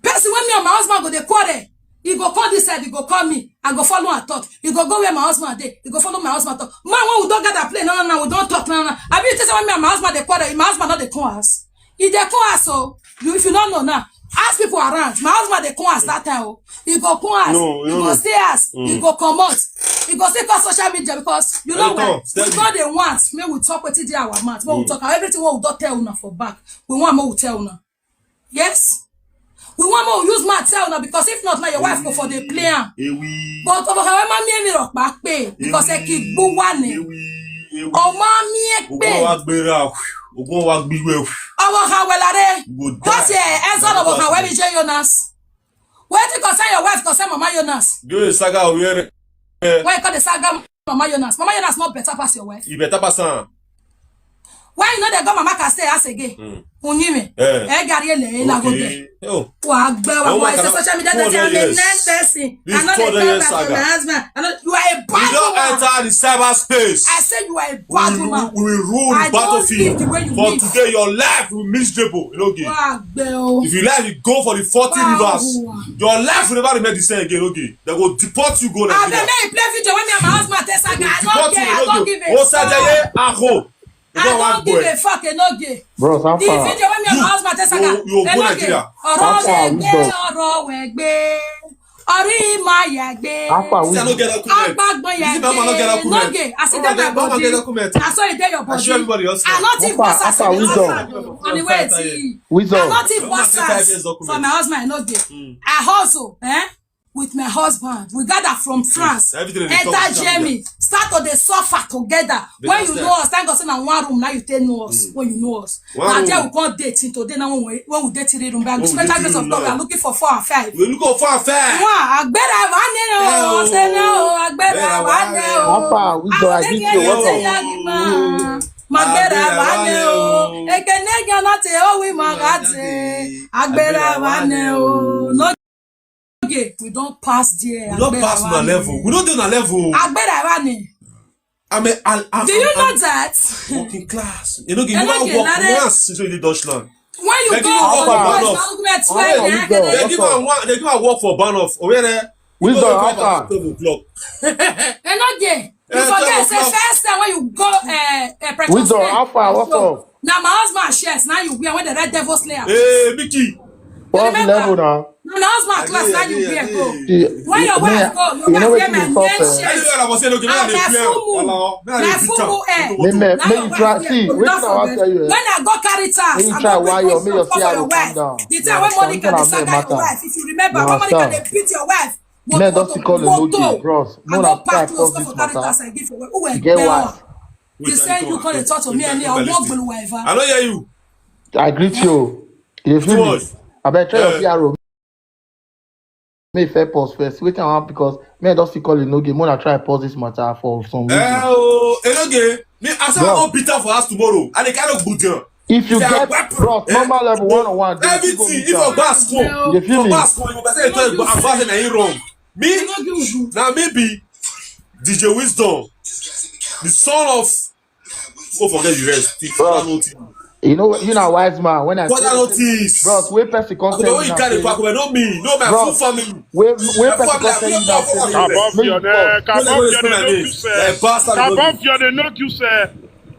Person when me and my husband go dey quarrel, he go call this side, he go call me. I go follow and talk. He go go where my husband dey. He go follow my husband talk. Man, when we don't gather play, no, no, no, we don't talk, no, no. I mean, you tell when me and my husband dey quarrel, my husband not dey come house. He dey come house, so you, if you don't know now, Ask people around. My husband dey come as that time o. He go come as, no, he no, go no. Stay as, he go comot. He go still come social media because you know why? We no dey want make we talk wetin dey our mouth. Make we talk everything wey we don tell una for back. We want make we tell una. Yes. We want make we use mouth tell una because if not, now your wife go for dey play am. But ọmọ kan wẹ́ máa ń mí èmi rọ̀ pa pé because ẹ kì í gbó wà ní. Ọmọ mi ẹ pé. Ogun wa gbéra. Ogun wa gbígbé. Ọmọ kan wẹ̀ láre. Wọ́n ti ẹ̀ ẹ́ sọ̀rọ̀ ọmọ kan wẹ́ mi jẹ́ Jonas. Wetin concern your wife concern Mama Jonas. Go dey saga where. Why you come dey saga Mama Jonas? Mama Jonas not better pass your wife. You better pass am. Why you no dey go Mama Caste house again? Unyime. Eh. Eh, gari ele, eh, la go there. Wa gbe wa wa say social media dey say I'm a nice person. I no dey talk about my husband. I no, you are a bad woman. You don enter the cyber space. I say you are a bad woman. We will rule the battlefield. For today, your life will miserable. You know, okay. Wa gbe o. If you like, you go for the forty rivers. Your life will never remain the same again. Okay, they go deport you go Nigeria. Abeg, make you play video when me and my husband take saga. I don't care. I don't give a fuck. Osadeye Aho. I don't give a fuck, Enoge. Bros, how far? The video when me and my husband take saga. You go Nigeria. Ọ̀rọ̀ wẹ̀ gbé, ọ̀rọ̀ wẹ̀ gbé. Ọ̀rọ̀ ìmọ̀ yà gbé. How far? Wisdom. Agbagbo yà gbé. Enoge, I see that my body. I saw it there your body. I show everybody else. I not even pass on the way. Wisdom. I not even pass for my husband, Enoge. I hustle, eh? With my husband. We gather from France. Enter Germany. Start to dey suffer together. When you know us, thank God say na one room now you take know us. When you know us. Now there we come date till today now when we, when we date three room. By the special grace of God, we are looking for four and five. We look for four and five. Wow, agbera wa ni o, se na o, agbera wa ni o. Papa, we go agree to what? Magbera wa ni o. Ekene gana te o wi magate. Agbera wa ni o. No. Okay, we don pass there. We don pass una level. We no dey una level. Agbera wa ni. I'm a, I'm, I'm, do you know that? Working class. You know, you never work once since you dey Dutchland. When you go for the government, they give am one, they give am work for Bahnhof. Wisdom, how far? Twelve o'clock. Enoge, you forget say first time when you go, eh, eh, Wisdom, how far? What's up? Now my husband shares. Now you wear when the red devil slayer. Hey, Mickey. What level now? Now husband class now you wear go. When your wife go, your wife wear my men shirt. And na full moon. Na full moon, eh. Me, me, me, you try see. Wait till I tell you. When I go carry tax, I go bring picture for your wife. The time when Monica dey saga your wife, if you remember, when Monica dey beat your wife. Men don still call Enoge, bros. No na try force this matter. You get wife. You say you call dey talk to me anyhow. I no hear you. I greet you. You feel me? Abeg try your P R O. Make fair pause first. Wetin I want because men don still call Enoge. Mona try pause this matter for some reason. Eh, oh, Enoge, me as I go beat am for house tomorrow, and they kind of good girl. If you get, bros, normal level one on one, everything. If you go back school, you feel me? Back school, you go say you advance na him wrong. Me, na me be D J Wisdom, the son of, go forget the rest. Bros, you know, you na wise man. When I say, bros, wey person come tell you now, no me, no my full family. Wey wey person come tell you now, say, Kabon Fione, Kabon Fione no kill sef. Kabon Fione no kill sef.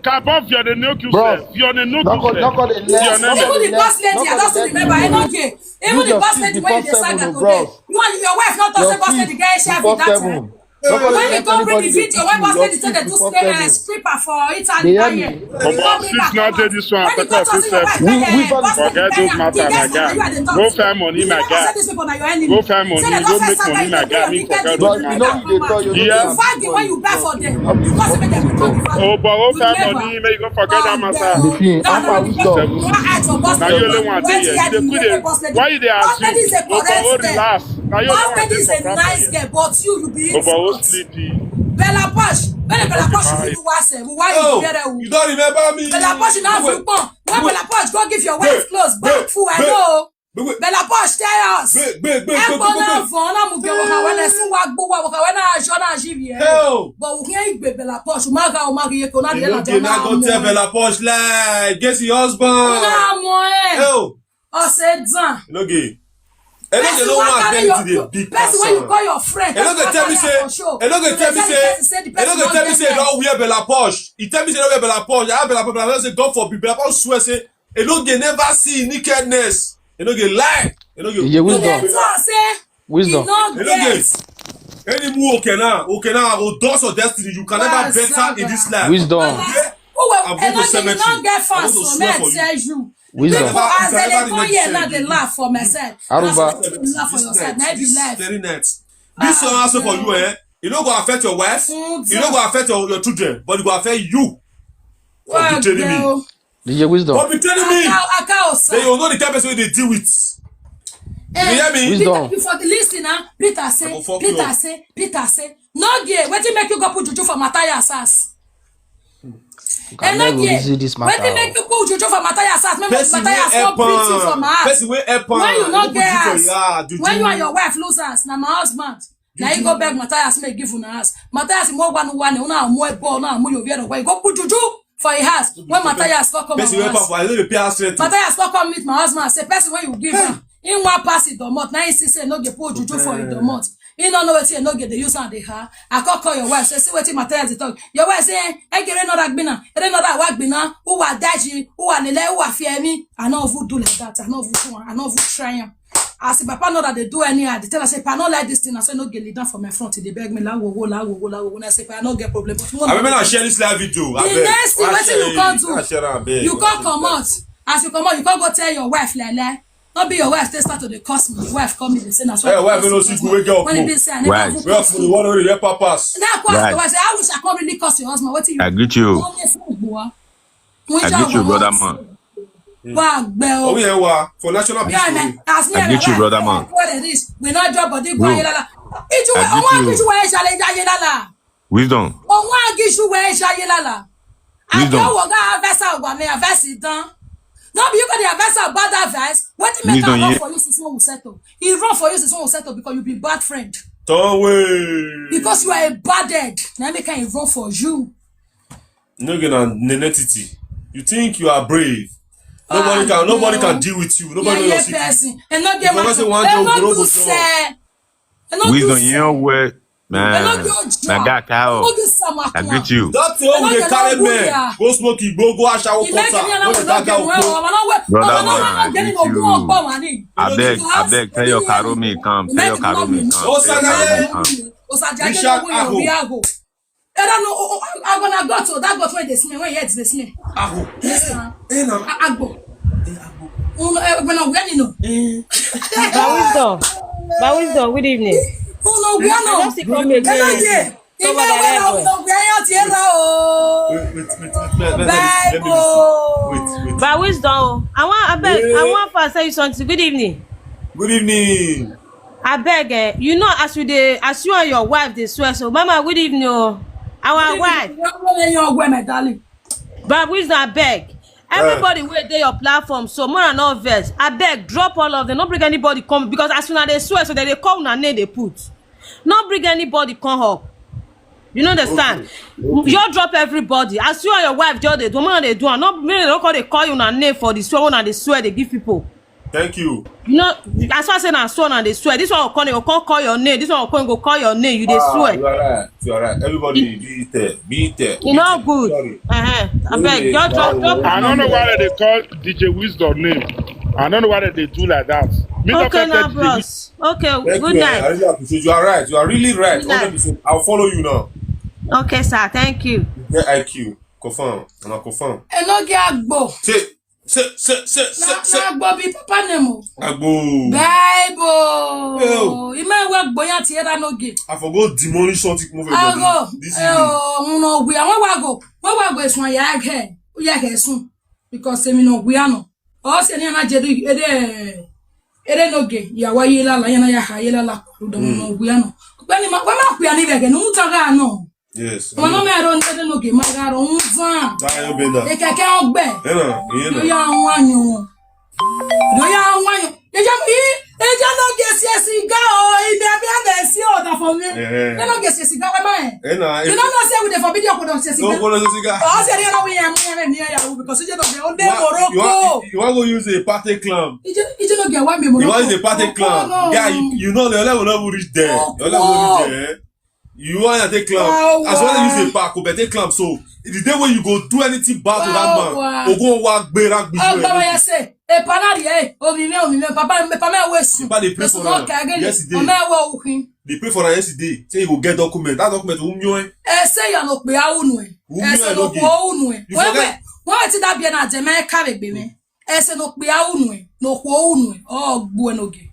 Kabon Fione no kill sef. Fione no kill sef. Even the boss lady, I don still remember. I no dey. Even the boss lady wey dey saga today. You and your wife no talk say boss lady get H I V that time. When you come bring the video, when boss lady say they do spray, uh, stripper for Italy that year. Omo, sleep na dey this one. When you go talk say your wife get, uh, boss lady get, uh, go find money, my guy. Go find money, go make money, my guy. Me forget this matter. Yeah. When you buy for them, you go say make them return the value. Oh, but go find money, make you go forget that matter. Now you only want to hear. Why you dey assume? Obowo, relax. Now you only want to hear. But you, you be Obowo sleepy. Bella Posh, when Bella Posh is in Wase, why you there? You don't remember me. Bella Posh now you come. When Bella Posh go give your wife clothes, back full, I know. Bella Posh tell us. Ekpo na fun na mu ge waka wena su wa gbo wa waka wena ajo na ji ye. But we can't be Bella Posh. Ma ga o ma ye ko na de na. Go tell Bella Posh like get your husband. Na mo eh. Ose dan. Enoge. Enoge no wan get the big person. Person when you call your friend. Enoge tell me say, Enoge tell me say, Enoge tell me say don't wear Bella Posh. He tell me say don't wear Bella Posh. I have Bella Posh. Bella Posh say God forbid. Bella Posh swear say Enoge never see nakedness. You no get lie. You no get. Iye, wisdom. Dem talk say e Wisdom. no You no get. get. Any move okay now, okay now, I go dust your destiny. You can never better in this life. Wisdom. Who will I'm going to e no get cemetery. As I want to for swear me for you. Tell you. Wisdom. People as Never dem dey in come here the now dey same. Laugh for my side. Aruba. As you laugh for your side. Na be This life. Very night. This one also for you, eh? You no go affect your wife. Mm, You no go affect your, your children, but you go affect you. For betraying me. Iye, wisdom. For betraying me. Aka aka Then osa. You know the kind of person wey dey deal with. You hear me? Wisdom. Peter, you for the listen, huh? Peter I say, go fuck you Peter up. Say, Peter say, no gay. Wetin make you go put juju for Matthias house? I No no go gay. Reason this matter. Wetin make you put juju for Matthias house? Make Person wey Matthias help no beat you for am. my house. Person wey help am. When you no Go get put you for house, yard, juju. When you and your wife lose house, na my husband. Na you go beg Matthias make give una house. Matthias mo one one una mo ebo una mo yo vero. You go put juju for your house. When Matthias go come Person wey my help am house. for, I no dey pay house rent. Matthias come come meet my husband and say person wey you give am, he wan pass him domot. Na him see say no dey put juju for him domot. He no know wetin he no get dey use am dey ha. I come call your wife say see wetin Matthias dey talk. Your wife say eh, ege re no ragbina, re no da wagbina, uwa daji, uwa lele, uwa fiemi. I no even do like that. I no even do am. I no even try am. As the papa know that they do anyhow, they tell us say, "Pa, I no like this thing." I say, "No get lead down for my front." They beg me, "La wo wo, la wo wo, la wo wo." I say, "Pa, I no get problem." But I remember I share this live video. The next thing wetin you come do, you come comot. As you comot, you come go tell your wife like like. No be your wife take start to dey curse me. Your wife come me dey say na so. Hey, wife no see good wey get When e up. Be say I never Right. even Where curse for the you. One wey dey help pass. That question Right. Wife say, "How wish I come really curse your husband? Wetin you?" I greet you. Come dey fún ìgbò wa. I greet you, brother man. Wa gbẹ o. Oh yeah, wa for national Yeah, peace. Man. As me I and greet you, my brother wife, man. What it is? We not drop body go Bro. Ayelala. Iju I wa, greet ọwọ́ you. akíjú wa ẹ̀ṣẹ̀ lè yá Ayelala. Wisdom. Ọwọ́ akíjú wa ẹ̀ṣẹ̀ Ayelala. Wisdom. Àbí ọwọ́ ga avẹ́sà ògbà mi avẹ́sì dán. No be you go dey avẹ́sà bad advice. Wetin make Wisdom, am run yeah. For you since when we settle? He run for you since when we settle because you be bad friend. Turn away. Because you are a bad head. Na make am run for you. No get an identity. You think you are brave. Nobody can nobody can deal with you. Nobody Yeah, know your yeah, secret. Person. And not get If you say one and day not we no do go say. And not Wisdom, do you know where, Ẹ ló man. jọ jọ. My guy, Kyle. Ó di sàmà I kan. greet you. That thing wey we dey carry men go smoke igbo go ashawo Ìmẹ́jọ ní quarter. aláwọ̀ Wey dey náà tag out kẹ̀wé go. ọmọ náà wẹ̀ Brother ọmọ náà man, máa I jẹ́ nínú greet ogún you. ọgbọ́n wa ni. Abeg, abeg, tell your Karo me come. Tell your Karo me come. Tell your Karo me come. Òsàjà jẹ́ owó yẹn rí àgò. Ẹ̀rọ nu agona goto that goto wey dey smell wey head dey smell. Aho. Eh na. Agbo. Unu ẹgbẹ́ náà wíwá nínú. Ba Wisdom. Ba Wisdom, good evening. Unu wíwá I náà. just come again. Ẹ̀rọ yẹ. Ìgbẹ́ wẹ́n náà unu wíwá yẹn ti rà o. Wait, wait, wait, wait, wait, let me listen. Bible. Wait, wait. Ba Wisdom, I want abeg, I Yeah. want first tell you something. Good evening. Good evening. Abeg, eh, you know as you dey, as you and your wife dey swear so, Mama, good evening o. Our wife. Wọ́n yẹn yan ọgbẹ́ my darling. Ba Wisdom, abeg. Everybody wey dey your platform, so more and no vex. Abeg, drop all of them. No bring anybody come because as una dey swear, so they dey call una name dey put. No bring anybody come up. You no understand? Just drop everybody. As you and your wife just dey do, make una dey do am. No, make dem no come dey call una name for the swear, una dey swear dey give people. Thank you. You know, as far say na so una dey swear. This one go come, dey go come call your name. This one go come, go call your name. You dey Ah, swear. You are right. You are right. Everybody be there. Be there. E no good. Uh-huh. Abeg, just drop, drop. I don't know why they call D J Wisdom name. I don't know why they do like that. Me not Okay, affected now, D J bros. Okay, Thank good you. I night. Really appreciate you. You are right. You are really right. Good night. Hundred percent. I'll follow you now. Okay, sir. Thank you. Get I Q. Confirm. And I confirm. Ẹ no get agbo. Say, say, say, say, say, Na say. na agbo be papa name o. Agbo. Bible. Yo. Ìmọ̀ ìwé agbo yẹn ti ẹ̀rọ n'oge. I forgot demolish something move Ago. this Ẹ evening. o, unu wíwá. Wọ́n wá go. Wọ́n wá go èsùn àyà ẹ̀. Ó yẹ kẹ́ sùn. Because èmi náà wíwá náà. Ọ̀ sì ni ẹ̀ náà jẹ́ dé. Ede n'oge. Ìyàwó ayé lálá. Yẹn náà yà á ayé lálá. Ọ̀dọ̀ unu wíwá náà. Ọ̀gbẹ́ni ma, wọ́n máa pè á níbẹ̀ gẹ̀. Ní mú tọ́ra náà. Yes. Ọmọ náà mẹ́rin ọdún tẹ́lẹ̀ n'oge. Máa ga rọ̀ ń fún à. Tayo Benda. Ekeke ọgbẹ. Ena, ena. Lóyá wọn yàn. Lóyá wọn yàn. Eja mi, eja no get see cigar o. Ibi abi na see o da for me. Eh. Eja no get see cigar, why man? Ena. You no know say we dey forbid you to see No cigar. go no cigar. Oh, say you know we are near near you because you don't dey only You want, you Morocco. want, you want go use a party clam. Eja, eja no get one be You Morocco. want use a party clam. Morocco, no. Guy, you, you know the level no reach there. Your level no reach there. You want to take clam. Wow, As well wow. As use a pack, but take clam. So the day when you go do anything bad to that Wow, man, wow. Ogun wa gbera gbi. Oh, Baba, you say. Epa na ri e, omime, omime, papa, papa me we su. Papa dey pray for am yesterday. Ome we uhin. Dey pray for am yesterday. Say he go get document. That document will myo. E se ya no pe aunu e. E se no ko unu e. We we. We ti da bi na je me ka be gbe me. E se no pe aunu e. No ko unu e. O gbu e no ge.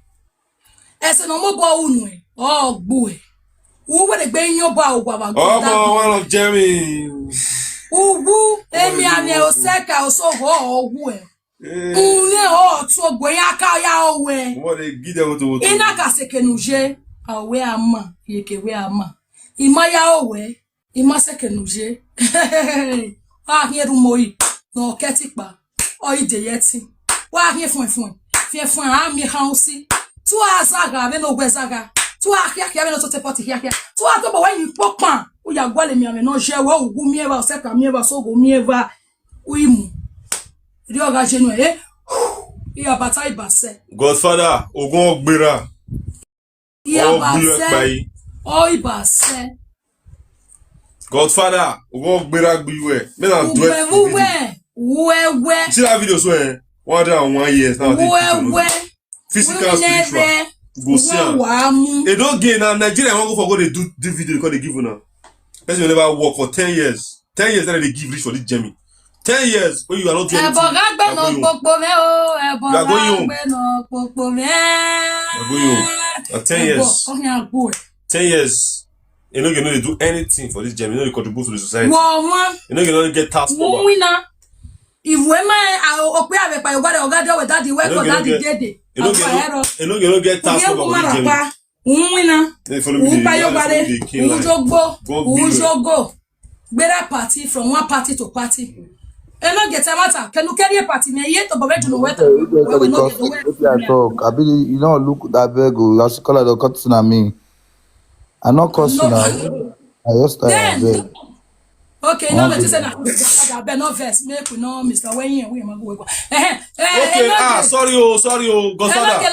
E se no mo bo unu e. O gbu e. Uwe de gbe yin oba ogwa ba. Omo, one of Jemmy. Uwu, emi ame oseka osoho owu e. Unye o tu ogbo ya ka ya owe. What they give them to? Ina ka sekenuje. Awe ama, yeke we ama. Ima ya owe. Ima sekenuje. Wa hie rumoyi. No ketipa. Oyi de yeti. Wa hie fun fun. Fie fun a mi hausi. Tu azaga, ve no gwezaga. Tu a hia hia, ve no sote poti hia hia. Tu a to bo we ni popan. Uya gwale mi ame no je we ugu mi eva, oseka mi eva, sogo mi eva. Uimu. Ri oga jenu e. Iya bata ibase. Godfather, ogun ogbera. Iya base. O ibase. Godfather, ogun ogbera gbiwe. Me na do it. Uwe, uwe, uwe. See that video so eh? One hundred and one years now. Uwe, uwe. Physical, spiritual. Go see am. E don gain na Nigeria wan go for go dey do this video because they give una. Person wey never work for ten years. Ten years that they give reach for this Jemmy. Ten years wey you are not doing anything. Ẹ̀bọ̀ rágbẹ́ náà gbogbo mẹ́ o, ẹ̀bọ̀ rágbẹ́ náà gbogbo mẹ́. You are going home. Na ten years. Ten years. You no go dey do anything for this Jemmy. You no dey contribute to the society. Wọ́n wọ́n. You no go get tax cover. Wọ́n win na. Ìwé máa okpé àwẹ̀pà ìwádìí ọ̀gá dé ọ̀wẹ̀ dáàdi wẹ́kọ̀ dáàdi dédè. Àgbà ẹ̀rọ. You no go get tax cover for this Jemmy. Unwina. Upayo bare. Ujogo. Ujogo. Gbera party from one party to party. E no get matter. Can you carry a party? Me ye to bobe to know what. Wetin I talk? Abi you no look that beg o. As you call her, don cut na me. I no curse una. I just tire abeg. Okay, no, let you say na. Abeg no vex. Make we no Mister Wenyin we ma go. Eh, eh, okay, ah, sorry o, sorry o, Godfather.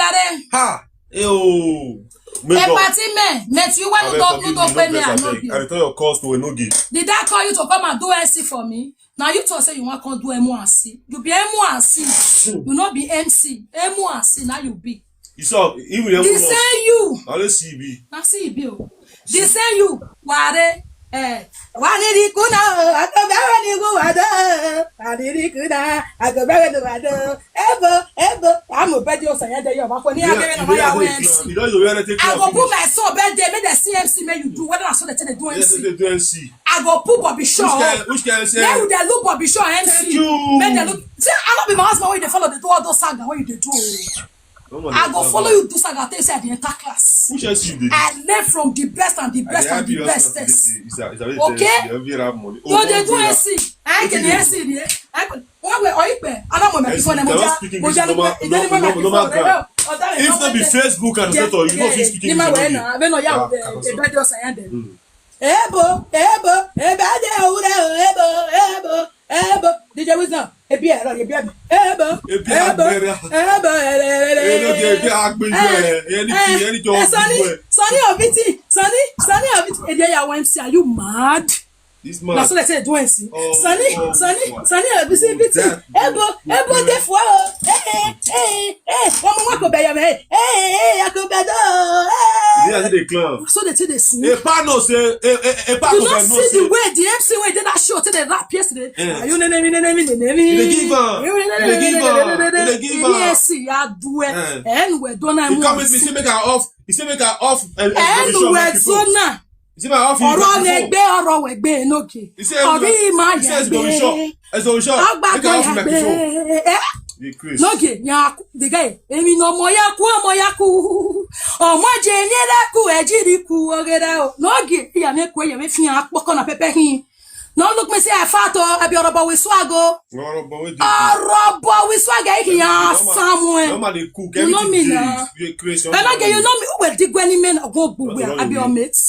Ha. Eh, oh. Make up. Party men, met you want to go do to pay me and no give. I dey tell your cause to no give. Did I call you to come and do M C for me? Now you talk say you want come do M O and C. You be M O and C. You no be M C. M O and C now you be. You saw even the same you. I don't see be. Na see be o. The same you. Ware. Eh. Wani di kuna o, akobe wani gu wado. Wani di kuna, akobe wani wado. Ebo, ebo. Amu bedi o sanya de yo ba ko ni agere na ya we M C. You don't know where to take. I go put my soul bed there, make the C M C make you do. Whether I saw the thing they do M C. Yes, they do M C. I go put Bobby Shaw. Which kind, which kind of M C? Make they look Bobby Shaw M C. Thank you. Make they look. See, I no be my husband wey dey follow dey do all those saga wey you dey do. I go follow you do saga take say I dey enter class. Which S U dey do? I learn from the best and the best and the best. Okay? You dey do S C. I can S C there. I can. Wọ́n wẹ̀ ọ̀yí pẹ̀. Alámọ̀ mẹ́rin fún ẹ̀ mo já. Mo já nípa ìdánimọ̀ mẹ́rin fún ẹ̀. If no be Facebook and Twitter, you no fit speak English. Abẹ́nà yà wọ́n bẹ̀ ẹ̀ bẹ́ẹ̀ di ọ̀sán yẹn dẹ̀. Ebo, ebo, ebe ade ewure o, ebo, ebo, ebo. D J Wisdom, ebi ẹ̀rọ, ebi ẹ̀mí. Ebo, ebo, ebo, ere, ere, ere. Eno ge ebi agbe ju e, eni ki, eni ki o. Sunny, Sunny Obiti, Sunny, Sunny Obiti. Ebi ya M C, are you mad? This man. Na so they say do M C. Sunny, Sunny, Sunny Obiti, Obiti. Ebo, ebo de fo. Eh, eh, eh, eh. Ọmọ wọn kò bẹ̀yẹ̀ mẹ́. Eh, eh, eh, kò bẹ̀ dọ́. Eh. They are the clown. So they say they sing. Epa no say, eh, eh, Epa. You no see the way the M C wey dey that show take dey rap yesterday. Eh. Are you nene mi, nene mi, nene mi? They give am. They give am. They give am. Yes, ya do it. Eh. And we don't know. He come with me, say make I off. He say make I off. Ẹnu wẹ̀ zona. Ọ̀rọ̀ lẹ gbé ọ̀rọ̀ wẹ̀ gbé enoge. Ọ̀rí ma yà gbé. Ọgbà kan yà gbé. Noge ya ku dege. Èmi ni ọmọ ya ku ọmọ ya ku. Ọmọ jẹ ní ẹlẹ́kù ẹ̀jìrì ku ọ̀gẹ̀dẹ̀ o. Noge ìyá mi kú ẹ̀yà mi fi hàn pọ́kọ́ na pẹ́pẹ́ hin. No look me say I fat o. I be ọ̀rọ̀ bọ̀ with swag o. Ọ̀rọ̀ bọ̀ with swag ẹ̀ kì í yan Samuel. Normally cook everything. You know me now. Enoge, you know me. Who will dig when men go gbogbo? I be your mate.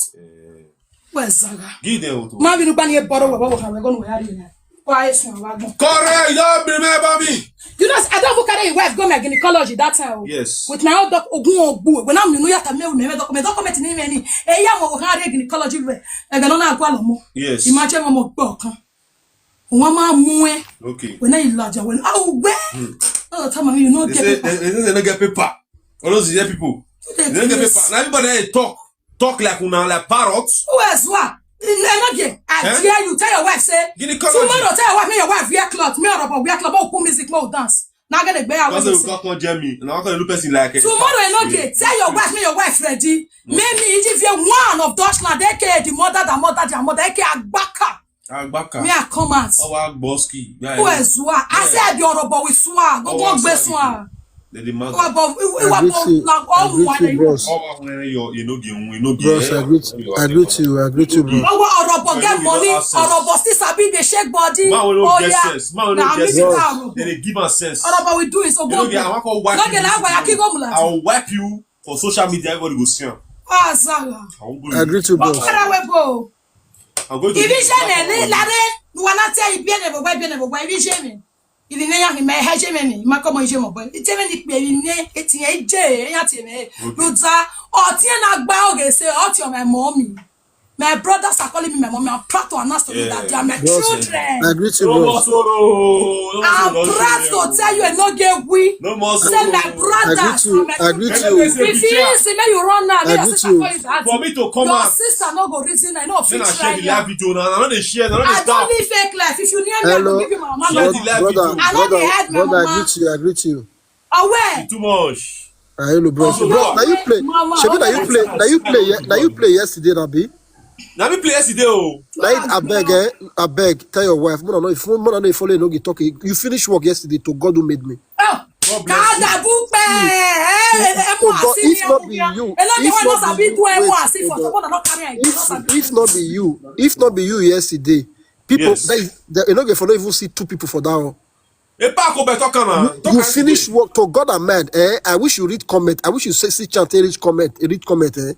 Where's Zaga? Give them auto. Ma bi nu gbani e boro we we we go we ari na. Kwa esun wa gbon. Correct, you don't remember me. You know, I don't even carry your wife go my gynecology that time. Yes. With my own doc, ogun ogbu. When I'm new yata me me document document ni me ni. E ya mo go carry gynecology we. E ga no na kwa lo mo. Yes. Imagine mo mo gbo kan. Wọ́n máa mú ẹ. Okay. When I lodge, when I will wear. All the time, you no They get say paper. they, they say they no get paper. All those you hear people. Who dey They no get create? Paper. Now everybody dey talk, talk like una like parrot. Who else? What? Enoge, I Eh? dare you. Tell your wife say Give the color. Tomorrow. Tell your wife make your wife wear cloth. Me Orobo wear cloth. Make we put music, make we dance. Now get the gbaya. Because they come come jam me. Now come look person like. Tomorrow, Enoge, tell your wife make your wife ready. Make me if you one of Dutchland, A K A the mother, the mother, the mother, A K A Agbaka. Agbaka. Me I come out. Our Boski. Who else? What? I say I be Orobo with swag. Go go Our be swag. Swag. They the mother. What about we I wa greet bo you. like I all greet one. You, bros. Our when you you know game, you know game. Bros, I greet, I greet you. I greet you, bro. Our Orobo get money. Orobo still sabi dey shake body. Man we no Oh get yeah. sense. Man we no Now get me sense. proud. Then they give us sense. Orobo we do it so You know, good. I want to wipe No you. get that way. I kick up. I'll wipe you for social media. Everybody go see him. Ah, Zara. I won't go. I greet you, bros. What are we go? I'm going to. Ibi jeme ni lare nuwana te ibi ene bogba ibi ene bogba ibi jeme. Ibi ne ya hi me he jeme ni ma ko mo jeme bo. Jeme ni pe ibi ne eti e je e ya ti me. Lu za o ti e na gba oge se o ti o my mommy. My brothers are calling me my mommy. I'm proud to announce to you that they are my Yes. Children. I greet you, No more bros. sorrow. No more I'm sorrow. Proud to tell you, Enoge we. No more Say sorrow. My brothers I greet you. are my I greet children. you. If you see me, you run now. Me, I your greet sister you. call you that. For me to come Your out. Sister no go reason. I know Then I fit share try the ya. Live video now. I know they share. I know they I don't stop. live fake life. If you near me, I Hello, go give you my mama. Share brother, the live brother, video. I I know they brother, had my brother, I mama. Greet you. I greet you. Away. Too much. Ah, hello, bros. Oh, Bros, now you play. Mama, Shebi, now away. You play. Now you play. Yeah, now you play yesterday, Abi. Now me play yesterday. Oh. Now you, I beg, eh, I beg. Tell your wife. Mona no, if Mona no follow, no get talk. You finish work yesterday to God who made me. Oh, God bless you. Kada bupe. Eh, eh, To God, if not be you, if not be you, wait, hold on. If, if not be you, if not be you yesterday, people, Yes. They, they, you know, if I don't even see two people for that one. E pa ko be talk am na. You finish work to God and man. Eh? I wish you read comment. I wish you say, see chant, read comment, read comment. Eh?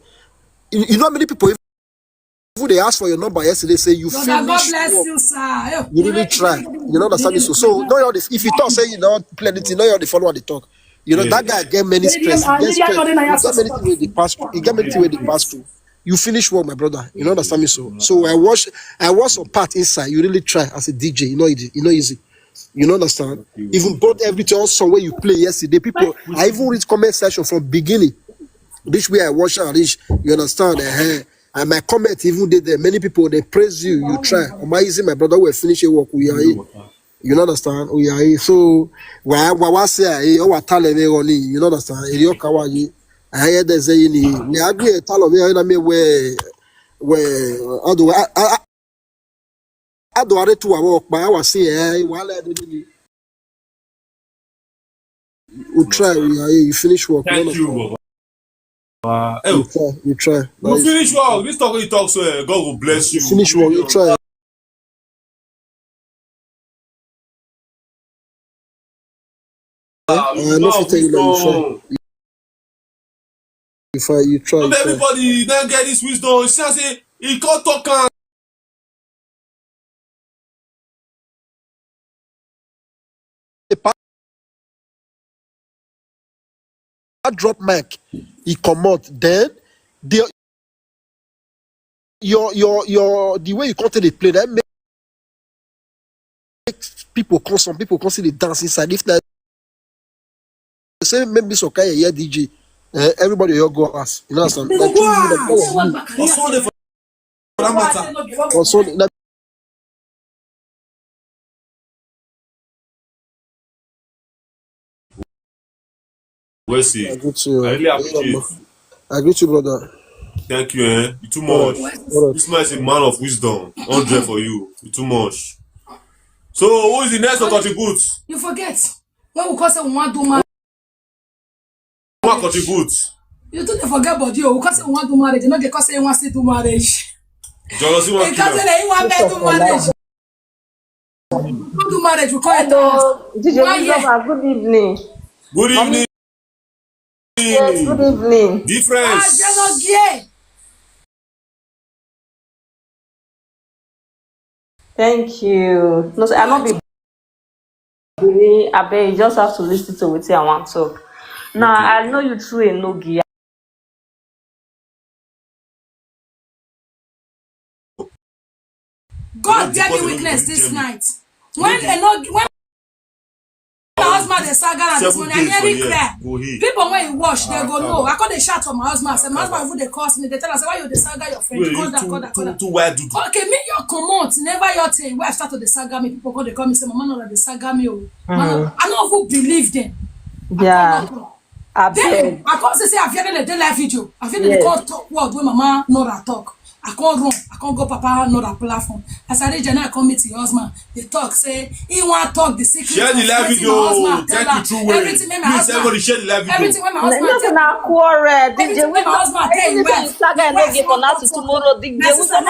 You, you know how many people, even they ask for your number yesterday, say you Brother, God finish bless work. You, sir. You really try. You know, understand me? So, so no, you if you talk, say you don't play anything, no, you the follow the talk. You know, that guy get many stress. He get stress. He get many things where they pass through. He get many things where they pass through. You finish work, my brother. You know, understand me? So, so I watch, I watch some part inside. You really try as a D J. You know, it, you know, easy. You know, understand? Even brought everything on song where you play yesterday. People, I even read comment section from beginning. This way I watch and reach. You understand? Eh, eh. And my comment even did there. Many people, they praise you. You try. Am I easy, my brother? We finish a work. We are here. You know, understand? We are here. So, why, why, why say I, oh, what talent they only? You know, understand? Eri o kawa yi. I hear they say you need. Me agree. Talent me na me where, where. How do I, I, I, how do I do our work? But I was say, eh, why let me. You try. We are here. You finish work. You Thank know, you, Baba. Uh, You oh, try. You try. you finish work. This talk you talk so, eh, God will bless you. Finish work. You try. Ah, I know if you tell you that you fail. wisdom. You fail. You try. Not You try. Everybody don't get this wisdom. You see, I say he can't talk am. I drop mic. He come out. Then the your your your the way you come to the play that make people come. Some people come see the dance inside. If that say maybe some kind of here D J, eh, everybody will go ask. You know what I'm saying? Like, Also, the for that matter. Also, that We'll see. I greet you. I really appreciate it. I greet you, brother. Thank you, eh? You too All much. right. All right. This man is a man of wisdom. Hundred for you. You too much. So who is the next to contribute? You forget. When we call say we want do marriage, Who wan contribute? You too dey forget body o. We call say we want do marriage. You no dey call say you want still do marriage. Jọlọ sí wọn You call say kìlọ̀. na you want make do marriage. We do marriage, we call it Hello, house. D J One year. Christopher, good evening. Good evening. Yes, good evening. Difference. Ajẹ́lọ́gíẹ́. Thank you. No, sir, I no be Benin. I beg you just have to listen to wetin I wan talk. Now, I know you through Enogi. God get me witness this night. When Enogi, when my husband The saga and this morning, I nearly cry. People when you watch, they go no. I call the shout for my husband. I say, my husband, who they call me, they tell us, why you the saga your friend? Call that, call that, call that. Too wide. Okay, me your comment, never your thing. Where I start to the saga me, people call they call me, say, Mama, no, the saga me. Oh. I don't even believe them. Yeah. Then I come say, say, Avianele dey live video. Avianele come talk word wey Mama Nora talk. I come run. I come go Papa Nora platform. As I reach there, I come meet your husband. They talk, say, he want talk the secret. Share the live video. Thank you, true way. Everything wey my husband. Please, everybody share the live video. Everything wey my husband. Nothing na quarrel. The day wey my husband tell you, saga no get for now to tomorrow. The day wey my husband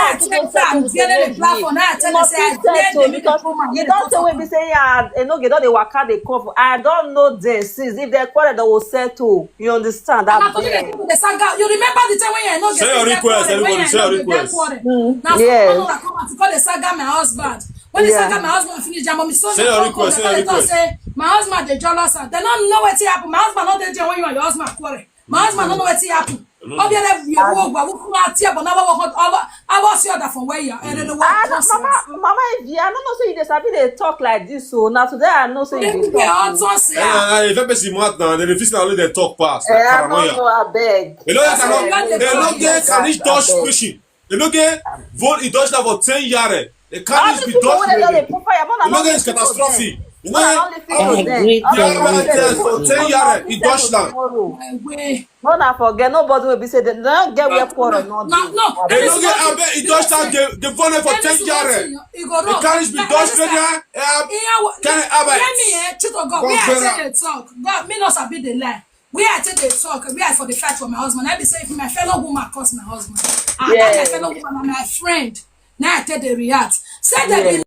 tell you, platform. Now I tell you, say, I tell you, because you don't tell me say, yeah, Enoge don dey waka dey come. I don't know this. Since if they quarrel, they will settle. You understand that? And I told you, people, the saga. You remember the time when you know. Say your request, everybody. Say your request. Now, yes. Someone come out to call the saga my husband. When the saga my husband finish, I'm on so. Say your request. Say your request. Say my husband dey jealous. They don't know what happen. My husband not dey there when you and your husband quarrel. My husband don't know what happen. Obviously, we walk, but we come out here, but now we walk out. I was here that from where you are. And then the I don't, Mama, Mama, if you, I don't know say you dey sabi dey talk like this. So now today I know say you dey talk. They also say, ah, if person mad now, then if it's not only they talk past. Eh, I don't know, I beg. You know, they don't get can reach touch fishing. They don't get vote in touch for ten years. The carnage be done. They don't get catastrophe. You know, for ten years in Dutchland. No, na forget nobody will be say they don't get where quarrel. No, no, no. They don't get, I bet in Dutchland they they vote for ten years. The carnage be done. Can I have it? Let me, eh, truth of God. We are saying the talk. God, me not sabi the lie. We are take the talk. We are for the fight for my husband. I be say if my fellow woman cause my husband, and that my fellow woman and my friend. Now I take the react. Say that be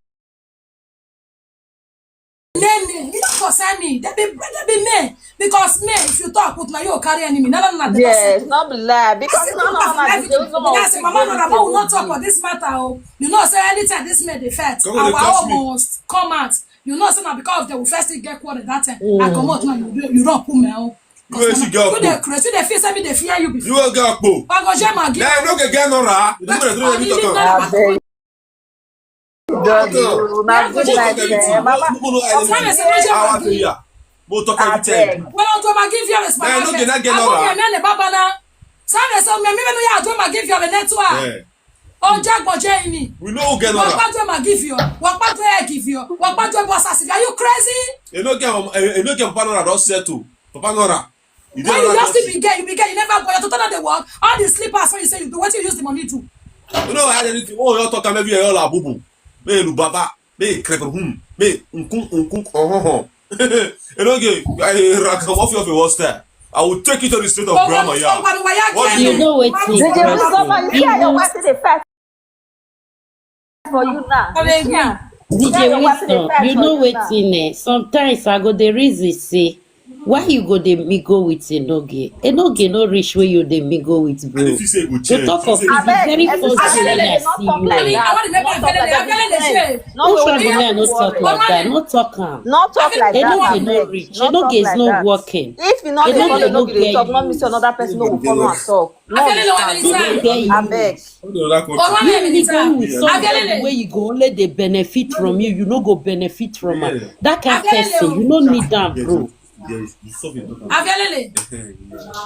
name me. You don't concern me. They be they be me. Because me, if you talk with my you carry enemy. No, no, no. Yes, not be lie. Because no, no, no. I say, Mama, no, Mama will not talk about this matter. Oh, you know, say anytime this may the fight, our almost come out. You know, say now because they will first get quarrel that time. I come out now. You you don't put me out. You dey crazy. You dey feel say me dey fear you before. You go get akpo. I go share my gift. Now you no get get no ra. You no get no ra. Mo talk everything. Well, I'll do my give you a response. Now you no get get no ra. Sabe so me me no ya do my give you a network. Oja gboje ni. We no get no ra. Wa pa do my give you. Wa pa do I give you. Wa pa do boss. Are you crazy? You no get you no get Papa Nora don settle. Papa Nora. When you just be gay, you be gay, you never go. Your total the work. All the slippers when you say you do, what you use the money do? You know, I had anything. Oh, you talk am every year, all abubu. Me lu baba, me crepe hum, me unkun unkun oh oh. You know, gay, I rock off your what's there. I will take you to the street of Grandma. Yeah. What do you know? Wetin? You see how your wife dey fight for you now. DJ Winston, you know wetin, eh? Sometimes I go dey reason say, why you go dey mingle with Enoge? Enoge no reach where you dey mingle with, bro. To talk of the very first day I see you. Which one go me I no talk like that? No talk am. Enoge no reach. Enoge is not working. If you no dey follow Enoge dey talk, no mean say another person no go follow am talk. No understand. Abeg. Hold on, that one. Mingle with somebody wey you go only dey benefit from you, you no go benefit from am. That kind person, you no need am, bro.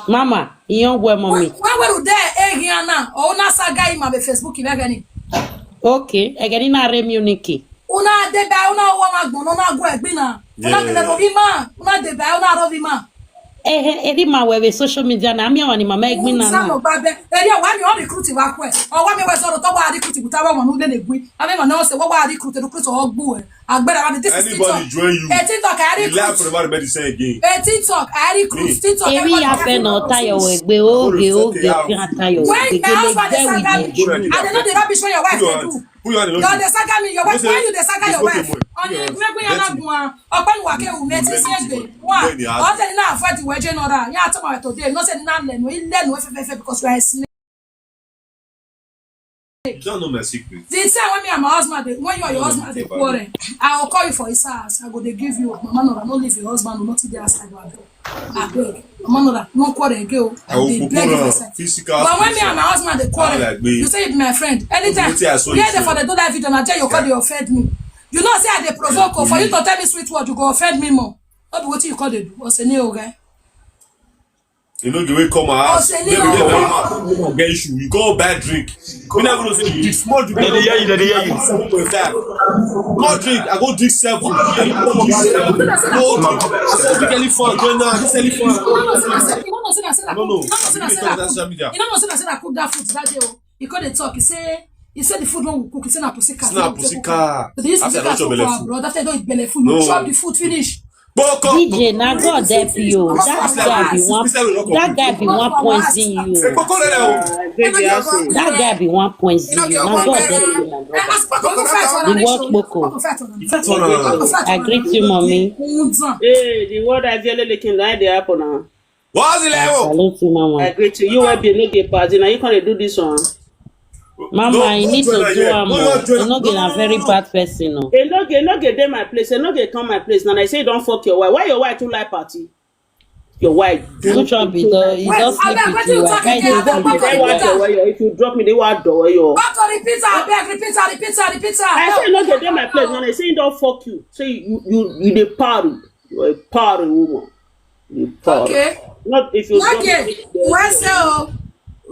Mama, you young well, mommy. When we there, eh, here now. Oh, na saga in my Facebook, you have any? Okay, again in a remuniki. Una dey by una wa ma gbon una go egbe na. Una kele ro bi ma, una dey by una ro bi ma. Eh eh, eri ma we social media na mi awani mama egbe na. Sa mo ba be. Eri wa mi o recruit wa kwe. O wa mi we so ro to wa recruit buta wa mo nu de le gbe. Abi mo no se wa wa recruit recruit o gbu e. Agbera wa this is TikTok. Anybody join you? Eh, TikTok I recruit. Life for the medicine again. Eh, TikTok I recruit. TikTok eri ya fe no tayo we gbe oge oge fi atayo we gele gbe we dey. I dey know the rubbish wey your wife dey do. Put your hand in. You dey saga me, your wife. Why you dey saga your wife? On the way we are not one. Open wake you met is egbe. One. All the now for the way general. Ya to my today. No say na le no, ile no fe fe because you are a snake. You don't know my secret. The time when me and my husband, dey- when you and your husband dey quarrel, I will call you for his house. I go dey give you, Mama Nora, no leave your husband, no sit there outside your door. Abeg, Mama Nora, no quarrel again. Oh. I will dey beg you for side. Physical. But when me and my husband dey quarrel, you say you be my friend. Anytime we dey for the do live video, na there you come dey offend me. You know say I dey provoke. Oh, for you to tell me sweet word, you go offend me more. No be wetin you call dey do. Oseni oga. You know the way come out. Oseni Maybe oga. Get issue. You go buy drink. We never know say you drink small drink. They dey hear you, they dey hear you. Seven point five. Go drink. I go drink seven. I go drink seven. Go drink. This elephant. Join now. This elephant. You no know say na say na No, no. you no know say na say na Social media. You no know say na say na cook that food that day o. He come dey talk. He say he say the food wey we cook. He say na pussy cat. Say na pussy cat. But this After pussy cat I don chop for belle our full. Abroad. After I don eat belle full, no No. Chop the food finish. Boko. D J, na God help you. That guy be one, that guy be one poison you. Boko lele o. Baby, I say, That guy be one poison you. Na God help you, my brother. The work boko. I greet you, mommy. Hey, the world I feel looking like they happen now. What's the I level? salute you, I mama. Greet you. You will be no get party. Now you can't do this one. Mama, you need to do am. No, no, Enoge na very bad person o. Enoge, Enoge dey my place. Enoge come my place. Now I say don't fuck your wife. Why your wife too like party? Your wife. Which one be the, you Wait, just sleep abeg, with wetin you. you I talk can't again? take Abeg, you. wetin They you want talk? the way if you drop me, they want the way. Back to repeat am, abeg, repeat am, repeat am, repeat am. I say Enoge dey my place. Now I say don't fuck you. Say you you you the party. You are a party woman. You party. Okay. Not if you drop Okay. me. Where say o?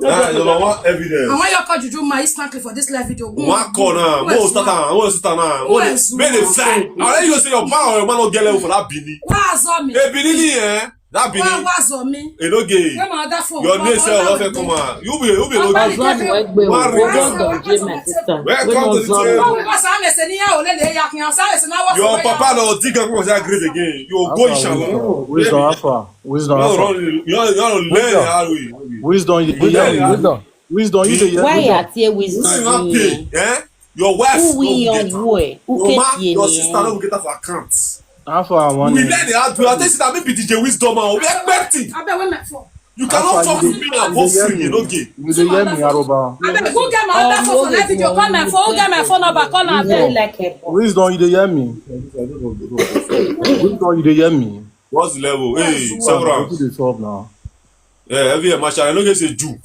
That is number one evidence. I want your call juju ma instantly for this live video. Go One on. Call now. Where Go is start one? am. Go start am. Where is Make the one? fly. I let you say your man or your man no get level for that Benin. Where is me? Hey, Benin, eh? That Where Benin. Was me? Enoge. Where my other phone? Your Where name my sef other no fit phone? Come out. You be you be Papa, Enoge. you have Wegbe, One well reason. done, Jay, my sister. Welcome to the Well table. Where was me? Say ni ya ole le ya kin. Say say na was Your me. Papa no dig am say great again. You go Alpha, inshallah. Wisdom, Alpha. Wisdom, You Alpha. run you you run learn Wisdom. How we. Wisdom, you dey Learn hear how me? we. Wisdom, wisdom, you dey hear Why me? you are here Wisdom wisdom not here? Pay. Eh? Your wife Who no we go your get am. boy? Who Your get ma, here? Your sister no go get am for account. Alpha, I want We you. Learn Learn how to. I tell you that maybe D J Wisdom, ah, we expect it. Abeg, where my phone? You cannot Alpha, talk you to dey me and you go dey hear free. You me? no get. You dey hear me, Aroba? Abeg, go get my other phone for that video. Call my phone. Go get my phone number. Call am. Abeg. Like a Wisdom, you dey hear me? Wisdom, you dey hear me? What's the level? Hey, Wetin several. Dey solve now? Yeah, every year, Masha, I no get say Jew.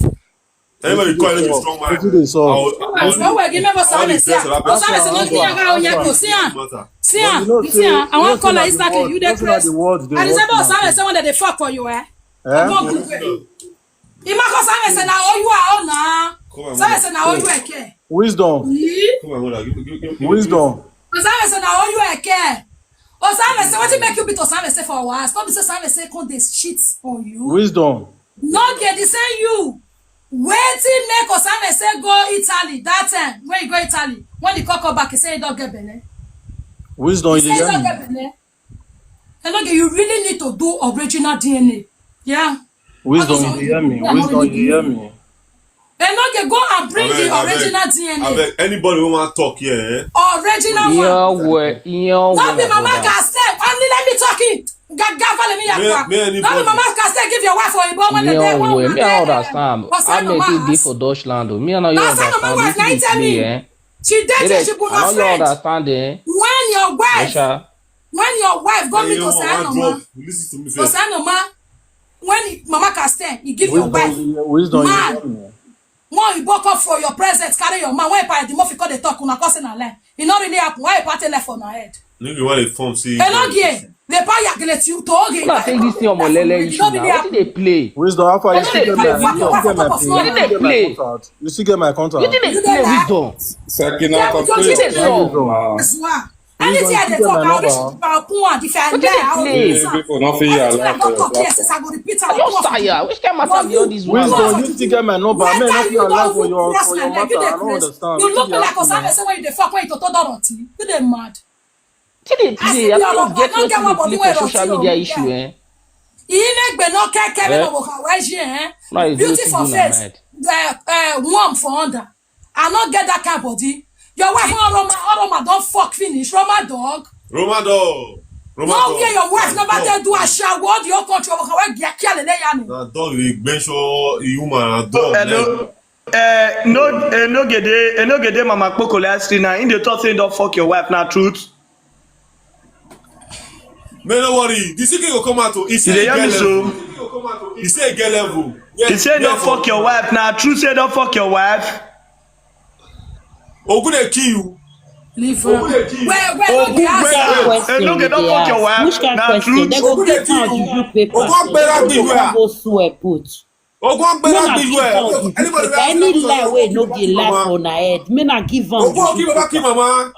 Anybody call me strong man. Wetin dey solve? Wọ́n wẹ̀ gí mẹ́fọ́ sáré sí à. Ó sáré sí lójú yàrá òun yẹn kò sí à. Sí à. Sí à. Àwọn kọ́lá Isaac, you dey craze. The world dey Àdìsẹ́ bó work sáré now. sẹ́wọ́n dẹ̀ dey fuck for you ẹ̀. Eh? Ìmọ̀ kọ́ sáré sẹ́ na oyún à ó nà á. Sáré sẹ́ na oyún ẹ̀ kẹ́. Wisdom, Yìí. Come on, hold on. Give- give- give- give- wisdom, Sáré sẹ́ na oyún ẹ̀ kẹ́. Osame say wetin make you beat Osame say for our house. No be say Osame say come dey shit on you. Wisdom. No get the same you. Wetin make Osame say go Italy that time when you go Italy, when the call come back, he say he don get belle. Wisdom, He you say he dey don hear get me? Belle. Enoge, you really need to do original D N A. Yeah. Wisdom, you dey hear me? Wisdom, you dey hear me? Enoge, go and bring Abeg, the abeg, original D N A. Abeg, anybody wey wan talk here, eh? Original one. Iyan wẹ, iyan No be wẹ, Mama brother. Castel. Only let me talk it. Gaga follow me May, yakwa. may No be anybody. Mama Castel give your wife for Igbo when they Iyan when wẹ. una Me, I dey, understand. Osano I may ma be dey ask. for Dutchland o. Me, I no Na Osano ma understand. wife na Wetin tell dey me. play, eh? She dey there, she put her I no friend. Understand, eh? When your wife, Esha. When your wife go meet Hey, Osano drop. ma, Listen to me first. Osano ma, when Mama Castel, he give your wife Wisdom, you dey hear man. me? When you book up for your present, carry your man. When you buy the muffin, call the talk. Una cause na lie. It no really happen. Why you party left on her head? Nigga, why they form see? Enoge, the pa yagele ti to oge. Una take this thing omo lele issue now. Wetin dey play? Wisdom, how far you Wetin still dey get play my, with you still get my, Wetin dey play? you still get my contact. Wetin dey You play dey with Don? Sakina Yeah, complete. you dey Wisdom. As well. Anything Wisdom, I you dey still talk, get my I reach number? my open one. If I Wetin lie, dey I will play? repeat am. People no fit Anything allow I for talk, your talk here platform. since I go repeat am. I just tire. Which kind matter be all this one? Wisdom, you still get my number. Men Whether not you fit allow don for your cross for my your leg, you matter. dey I don't craze. Understand. You Wetin look dey like happen Osame now? say when you dey fuck, when you toto dorothy, you dey mad. Wetin dey I see play? I the don't other get one, I don't get wetin one dey body play wey for social rotty media o. Issue, eh? Ilegbe no keke Eh? no go kawe je, eh? Now you do Beauty wetin for do na face, mad. uh, uh, warm for under. I no get that kind body. Your wife, when Roma, Roma don fuck finish. Roma dog. Roma dog. Roma No dog. where your wife never Dog. take do a shower. All the whole country, we can get kill the lady. Na dog dey gbensho human and dog. Hello. Eh, no, eh, no gede, eh, no gede mama kpoko last three now. In the thought say don't fuck your wife now, truth. Man, no worry. The secret go come out. He You say dey he hear get me so? Level. He say he get level. He say don't fuck your wife now. Truth say don't fuck your wife. Ogun dey kill you. Leave am. Where, where, Ogun where, where, where? Wait, no, they don't touch your wife. Which kind Na question? truth. They go give am juju paper. Ogun gbera Go gbigbe. go swear put. Ogun gbera Una give gbigbe. am juju Anybody paper. wey ask Any that lie question, wey Ogun no kill dey lie mama. For una head, make na give am Ogun kill juju mama, kill paper. Mama.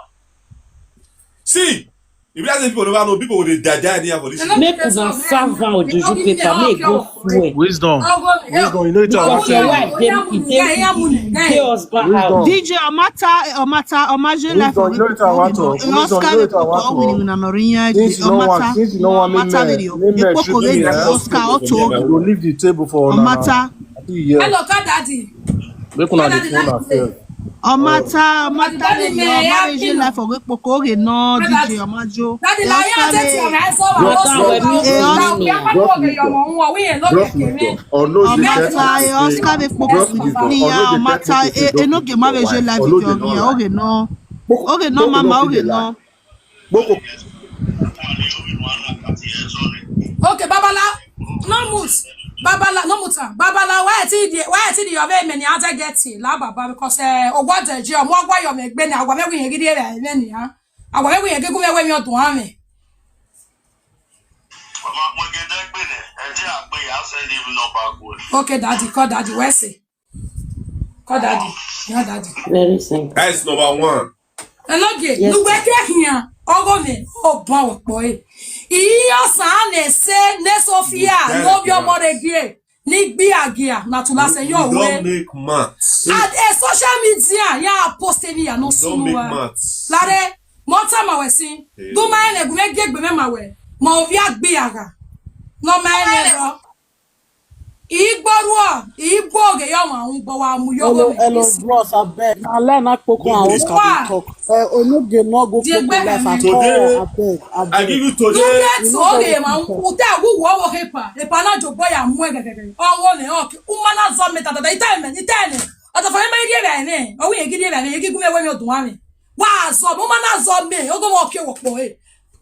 See, if you ask people, people go dey die, die anyhow for this. Make una serve am juju paper, make e go swear. Wisdom. Wisdom, you know it. Our Because your thing. Wife dey e dey e dey husband house. D J Omata, Omata, Omaje life. Wisdom, you know it. Our thing. Wisdom, you know it. Our thing. Since you know what, since you know what, me, me, me, me, Oscar, Oto, you go leave the table for una. Omata. Yes. Hello, call daddy. Make una dey phone herself. Omata, Omata, lady, Omaje life for Wekpoko, okay, no, D J Omajo. Daddy, na here take your eyes over. Madam, we mute Eh, you. Os- Mute you. Drop wisdom. Or no, you Omata, detect eh, Oscar, Wekpoko, drop wisdom. Or no, Omata, eh, eh, no, get marriage life with your girl, okay, no. Okay, no, mama, okay, no. Boko. Okay, Babala, no mute. Babala, no mute am. Babala, why I tell you, why I tell you, you have many other get it, la Baba, because eh, oh, what the Jew, what why you make bene, what we get here, many, huh? I want we get go where you do, huh? Okay, daddy, call daddy. Where's it? Call daddy. Yeah, daddy. Very simple. That's number one. Enoge, Yes. Nugbeke here. Ogo me, oh, bon, boy. Iyo sa ne se ne Sofia, Very no be your good. Mother again. Ni gbia gia, na to la se We your don't way. Make maths. At a social media, ya post any ya no We don't make sunu. Maths. Lare, mota ma we sin. Yeah. Do my leg, we get be ma we. Ma o via gbia ga. No my leg. Igboruo, igbo ge yo ma un gbo wa mu yo Hello, we. hello, bros, abeg. Na lie na kpoko and Oscar dey talk. Eh, Onoge no go Dey kpoko life at Today, all, abeg, I abeg. give you Today today. so ge ma un uta wu wo wo hepa. Hepa na jo boya mu e gege. Owo ne o ki. Uma na zo me tata ita me, ita ne. Oto fa me ye be ne. O we gi de be ne. Ye gi gume we mi odun wa me. Wa zo, uma na zo me. Ogo mo ke wo po e.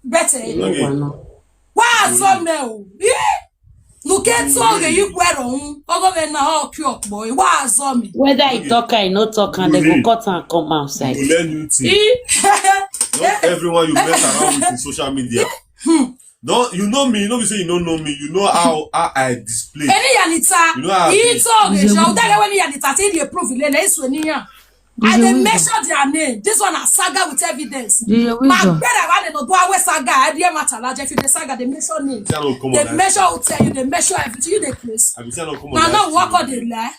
Bete. Okay. Wana. Wa zo me o. Eh? Nuke to ge yi kwero un. Ogo me na o ki okpo e. Wa zo me. Whether he talk am, he no talk am, they go cut am come outside. You learn new thing. Eh? Not everyone you mess around with in social media. No, you know me. You know me say you don't know me. You know how, how I display. Any yanita, You know how I he be. told me, show that when yanita, say they prove it, let's when ya. I dey measure their name. This one a saga with evidence. DJ My Wisdom. brother, I no do away saga. I dey matter large. If you dey saga, they measure name. Say I no come They on that. Measure will tell you. They measure everything. You dey close. I be say I no come on Now that no thing. Work on the lie.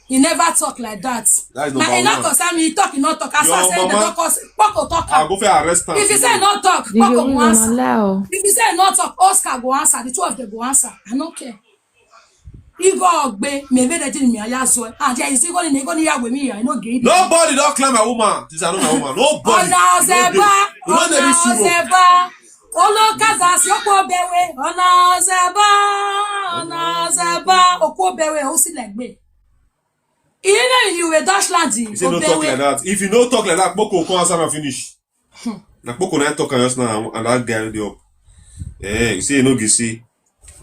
He never talk like that. That's Now number he not one. Concern me. He talk, he not talk. As Your I say, the mama, doctors, Poco talk. I go for arrest am. If you say not talk, DJ Poco go Wisdom answer. allow. If you say not talk, Oscar go answer. The two of them go answer. I don't care. Igwe ogbe, me be the thing me I so. Ah, there is Igwe ni Igwe ni ya we me I no get. Nobody don't climb a woman. This is not my woman. Nobody. Ona ozeba, You know they ona be sure. Ozeba. Olo kaza si okwo bewe, ona ozeba, ona ozeba, okwo bewe o si legbe. Ile you we dash land. You say no talk like that. If you no talk like that, Poco come answer and finish. Na Poco na talk am just now and that guy dey up. Eh, you say you no get see.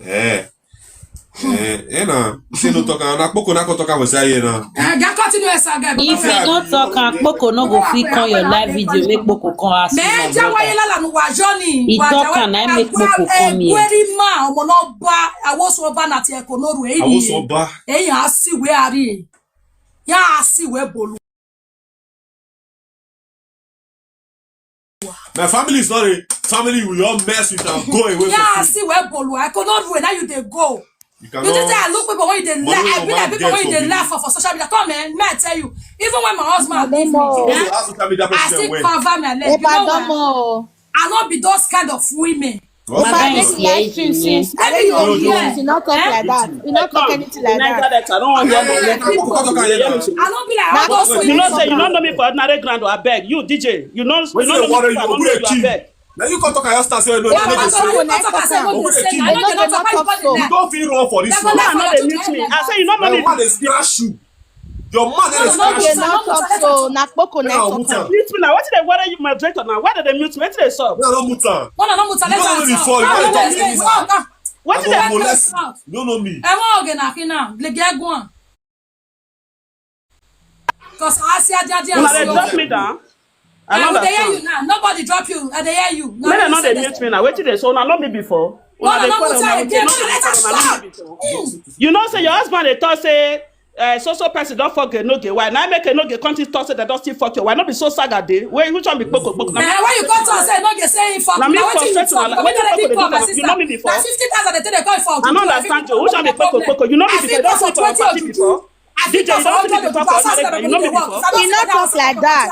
Eh. Eh, eh na. You say no talk am. Na Poco na come talk am for say here now. Eh, ga continue esa ga. If you no talk am, Poco no go fit come your live video, make Poco come ask you. Me ja wa yela la nu wa joni. He talk am, na make Poco come here. Weri ma omo no ba awoso ba na ti e ko no ru e I was so ni. bad. E ya si we ari. Ya si we bolu. My family is not a family we all mess with and go away Yeah, from. See where bolu. I could not wait. Now you dey go. You You just say I look people when you dey laugh. I be like people when you dey laugh for, for social media. Come, man, may I tell you? Even when my husband leave me, Who eh, dey ask social media I person still when? Cover my leg. You know why? I not be those kind of women. My friend is here, you know. Every your year. You not talk like that. You not talk anything like that. I don't be like all those You know, say you women. don't know me for ordinary ground. I beg you, D J. You know, you Wetin know dey me worry for you? Who ordinary dey ground. I kill? Beg. Na you come talk and start say no, Why no, am I no, going to talk? I say, no. no, Who dey dey say, kill? I no dey talk. Why you go dey You lie? don fit run for this No, one. I no dey mute me. I say you no My know woman me. dey scratch you. Your man dey No, no, scratch no, you. no, no, no, no. So na kpoko Make na I talk mute am. am. Mute me now. Wetin dey worry you, moderator now? Why did they mute me? Wetin dey sup? Make I no mute am. One of them You don't know before. You no don't talk dey anyhow. talk. Wetin I dey go molest you. You don't know me. Ẹ wọ́n ọ̀gẹ̀ náà kí náà lè gẹ́ gùn. Because I see a judge Una dey drop me down. I no I dey hear understand. You now. Nobody drop you. I dey hear you. Now Make dem you no say dey this. Mute me now. Wetin dey so? Una no be before. Una Una dey no quarrel mute una. her Wetin again. no be Let before? us Una no stop. be before. You know say your husband dey talk say uh, so so person don fuck Enoge wife. Na make Enoge come still talk say dem don still fuck your wife. No be so saga dey. Wait, which one be kpoko kpoko? Na Eh, when you come to us, say no dey say him fuck. Na me Na wetin you frustrate una. talk? Na wetin Wetin kpoko dey dey do talk, my for you? You sister? No be before. Na fifty thousand dey take dey call for I no Ojuju. I understand fit you. Which one be kpoko kpoko? You no be before. You don fuck for your party before. D J, you don fuck for your party. You no be before. E no talk like that.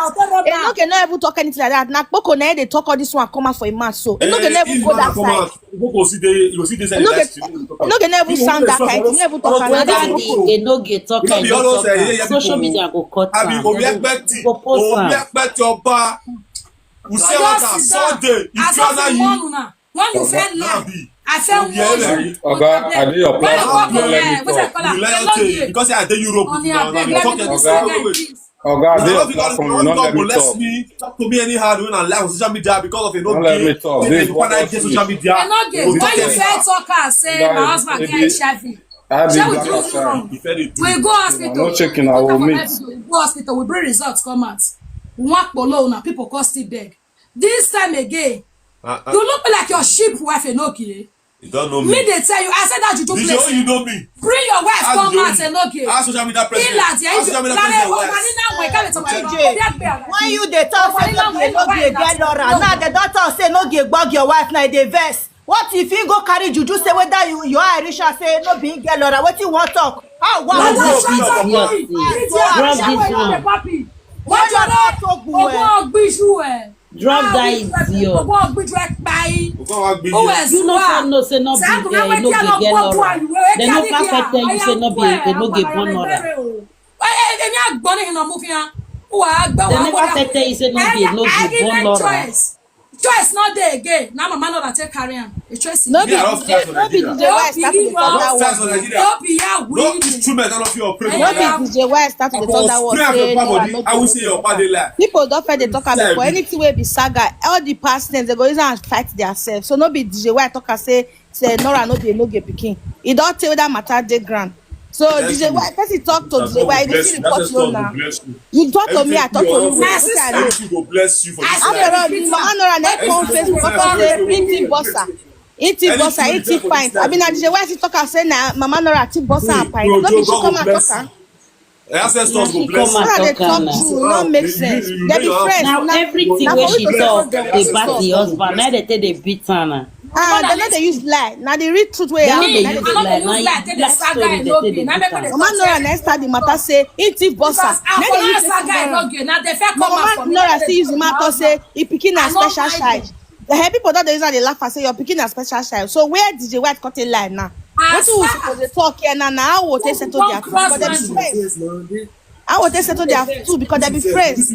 Enoge no even talk anything like that. Na kpoko na dey talk all this one come out for him mouth so. Enoge no even go that side. Kpoko see dey, you see dey side. Enoge no even sound that kind. E no even talk am Whether like that. the Enoge talk You know, and be no always talk say, am. yeah, yeah, Social people. media go cut Abi am. obi ekpeti, Go post obi am. Ekpeti oba. We say what am Sunday. If you are not you, When you feel like, Nabi. I feel Yeah, one. man. Oga, I dey your platform. No let me What's it talk. called? We like Cannot you hear. Because I dey Europe. On the Now, now, abeg, you let talk me about say that. like this. Oga, I dey You your don't because platform. you You no don't let me molest talk. Me, talk to me anyhow. Doing a live on social media because of a no No let gay. me talk. Say This you what wanna I get see. social media. Enoge, We when talk you about feel talk and say my Guys, husband if get you- H I V, I share be with black you side. wrong. If anything. We go hospital. No checking, I will meet. We go hospital. We bring results come out. One kpolo na people come still beg. This time again, Uh, uh, you look like your sheep wife Enoge. you don't know Me me. They tell you, I said that juju This show place. you know me. Bring your wife Ask come Joey. out Enoge. Ask social media president. Ilas, yeah, Ask social media president. Wife. D J, when you dey talk say no be Enoge get Laura, now dem don talk say Enoge gbog your wife, now e dey vex. What if he go carry juju say whether you your eye reach am say no be him get Laura? Wetin you wan talk? How one Drop go this idiot. Drop this one. What you don talk well? Drop that idiot. Oga wa gbiju. You no fit know say no be Enoge get Laura. Dem no fit tell you say no be Enoge born Laura. Dem never fit tell you say no be Enoge born Laura. Choice not there again. Now my man not take carry am. A choice. No be Yeah, I don't D J, feel no be like D J West start to dey Don't talk feel that like one. Nigeria. No be here No we. instrument don't feel operate. No be D J West start to dey talk that one. Say no, I no I will say be. Your body lie. People don first dey talk am Say before. I be- Anything wey be saga, all the past things they go use am fight themselves. So no be D J West talk am say say Nora no be Enoge pikin. E don tell that matter dey ground. So That's D J true. West, person talk to That's D J God West. bless If you. you report That's you God now, bless you. You talk to me, I talk to you. Everything Wetin I know? Everything go bless you for this I life. After all, Mama Nora na come Facebook come say pity bossa. Iti bossa, iti fine. I mean, na D J West talk am say na Mama Nora ti bossa and fine. No be she come and talk am. Ancestors go She bless come you. and Una dey talk am talk now. True, no make sense. Dem be friends. Now Na everything na wey for we she to dey talk talk dem dey dey back talk. The husband. Na dem take dey beat am na. Ah, dem no dey use lie. Na the real truth wey Dem no happen. dey Na use the lie. truth. Na Lie, take the black saga story and dey no take be. dey Na beat make am. we dey Mama talk Nora say na start the matter say iti bossa. because Na dey use Afola saga and no be. Na dey fẹ́ come Mama out for me. Nora still use the mouth talk say e pikin na I no special like child. it. The head people don dey use am dey laugh and say your pikin na special child. So where D J West cut a lie now? As Wetin we far suppose dey talk here now? Na how we take settle Don't their things? cross Because dem be my friends. How we take settle their things because dem be friends.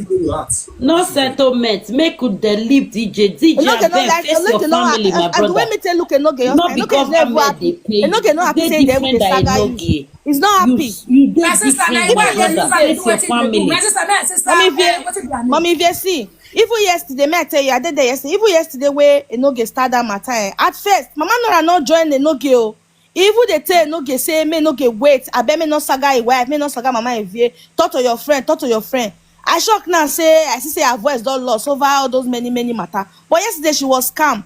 No settlement. Make you dey leave D J. D J, Enoge no abeg, like face your Enoge no family, my and the way brother. me take look Enoge, No Enoge be is never government happy. dey pay you. Enoge no happy Dey say they will different than saga you. Enoge. He's not You happy. you dey My sister, different, na my why you brother. use am Face do your wetin you do? family. My sister, my sister, Mommy eh, Viesi, wetin be her name? Mommy Viesi. Even yesterday, me I tell you, I did there yesterday. Even yesterday, where Enoge start that matter. Eh. At first, Mama Nora not join Enoge. Oh. Even they tell Enoge say me Enoge wait. I bet me not saga a wife, me not saga Mama Evie. Talk to your friend, talk to your friend. I shock now say I see say her voice don't lost over all those many many matter. But yesterday she was calm.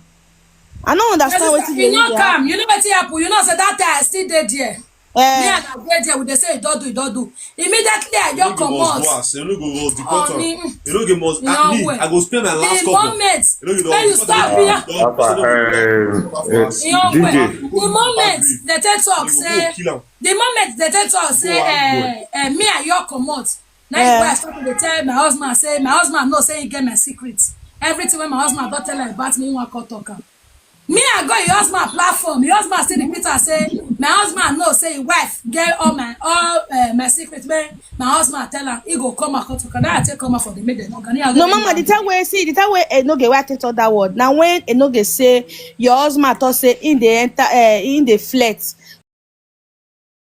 I don't understand My what sister, is e the no reason. Calm. You know wetin happen? You know say that time I still dey there. Me Eh, and I dey there. We dey say e don do, e don do. Immediately I just Enoge must comot. go house. Enoge must deport Oh, am. mm, Enoge must. No Ah, me, way. I go spend my last The couple. Moment Enoge when you don stop deport here, am. Don Papa, deport am. eh, eh, young D J. way. The moment they take talk They go say, kill am. The moment they take talk say, Go and eh, eh, me and your comot. Now Yeah. Why I start to dey tell my husband say my husband know say he get my secret. Everything when my husband don't tell her about me, he wan come talk am. Me I go your husband platform. Your husband still repeat and say my husband know say his wife get all my all uh, my secret. Man, my husband tell her he go come and come talk am. Now I take come out for the middle. No, can you No, mama, the time wey see the time wey Enoge wey I take talk that word. Now when Enoge say your husband talk say in the enter uh, in the flirt.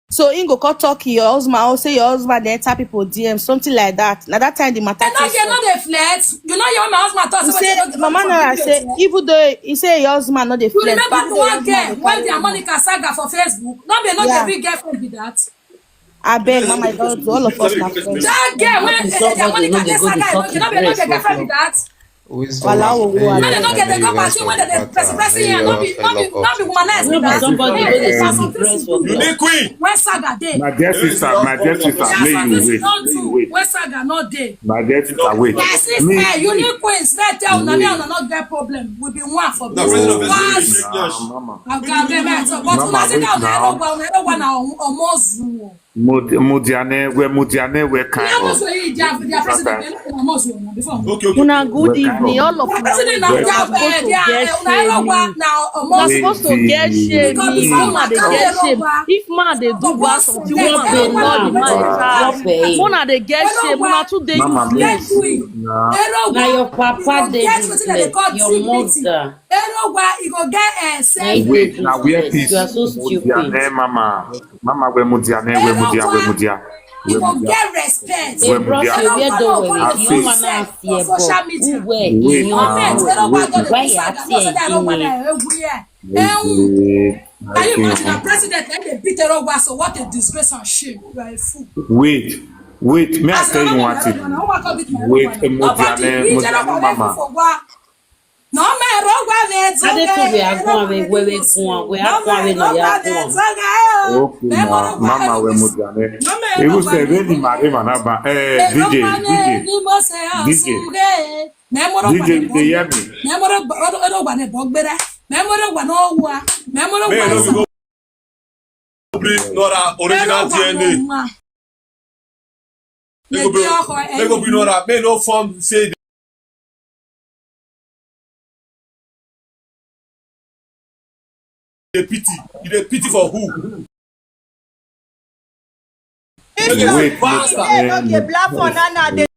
So he go come talk your husband or say your husband dey enter people D M, something like that. Now that time the matter. Enoge no dey flirt. You know your my husband talk He say say, wetin no dey Mama flirt Nora for say, the even though he say your husband not dey You flirt, remember even the though your one husband girl dey when carry their woman. Monica saga for Facebook? No be no Yeah. Be big girlfriend be that. Abeg, mama, I don do, all of us na friends. That girl wey dey Monica dey saga, you no dey know the girlfriend be that? Wala wo wo. No dey no get the cup as you when dey person person here, no be no be no be womanize be that. Somebody wey dey see friends for club. Unique queen. Where saga dey? My dear sister, my dear sister, may you wait, may you wait. Where saga no dey? My dear sister, wait. My sister, unique queen, say tell una me una no get problem. We be one for business. Mama. But una sit down, una no go, una no go na omozu o. Mudiane, we Mudiane, we kind. Okay, okay. Una good evening, all of una. Una supposed to get shame. Una supposed to get shame. If man dey get shame, if man dey do bad something, woman dey love the man. Una dey get shame. Una too dey useless. Na your papa dey useless, your mother. Erogwa, you go get, eh, self. Wait, now where peace? You are so stupid. Mama. Mama, we Mudiane, we Mudia, we Mudia. You go get respect. We Mudia. Where the way you man ask here, social media. Wait, why you ask here? Can you imagine a president like the Peter Ogwa? So what a disgrace and shame. You are a fool. Wait, wait. May I tell you one thing? Wait, Mudiane, Mudiane, mama. No me rogo a vezo. Ade tu ve agua ve were kun agwe akwa ve no ya kun. Okay, ma, mama we Mudiane. Ibu se ve ni mare mana ba. Eh, D J, D J. D J, they hear me. Me moro gba ne bogbere. Me moro gba no wa. Me moro gba. Bring Nora original D N A. Make go bring, make go bring Nora. Make no form say the pity. You dey pity for who? Wait, wait. Okay, black for Nana.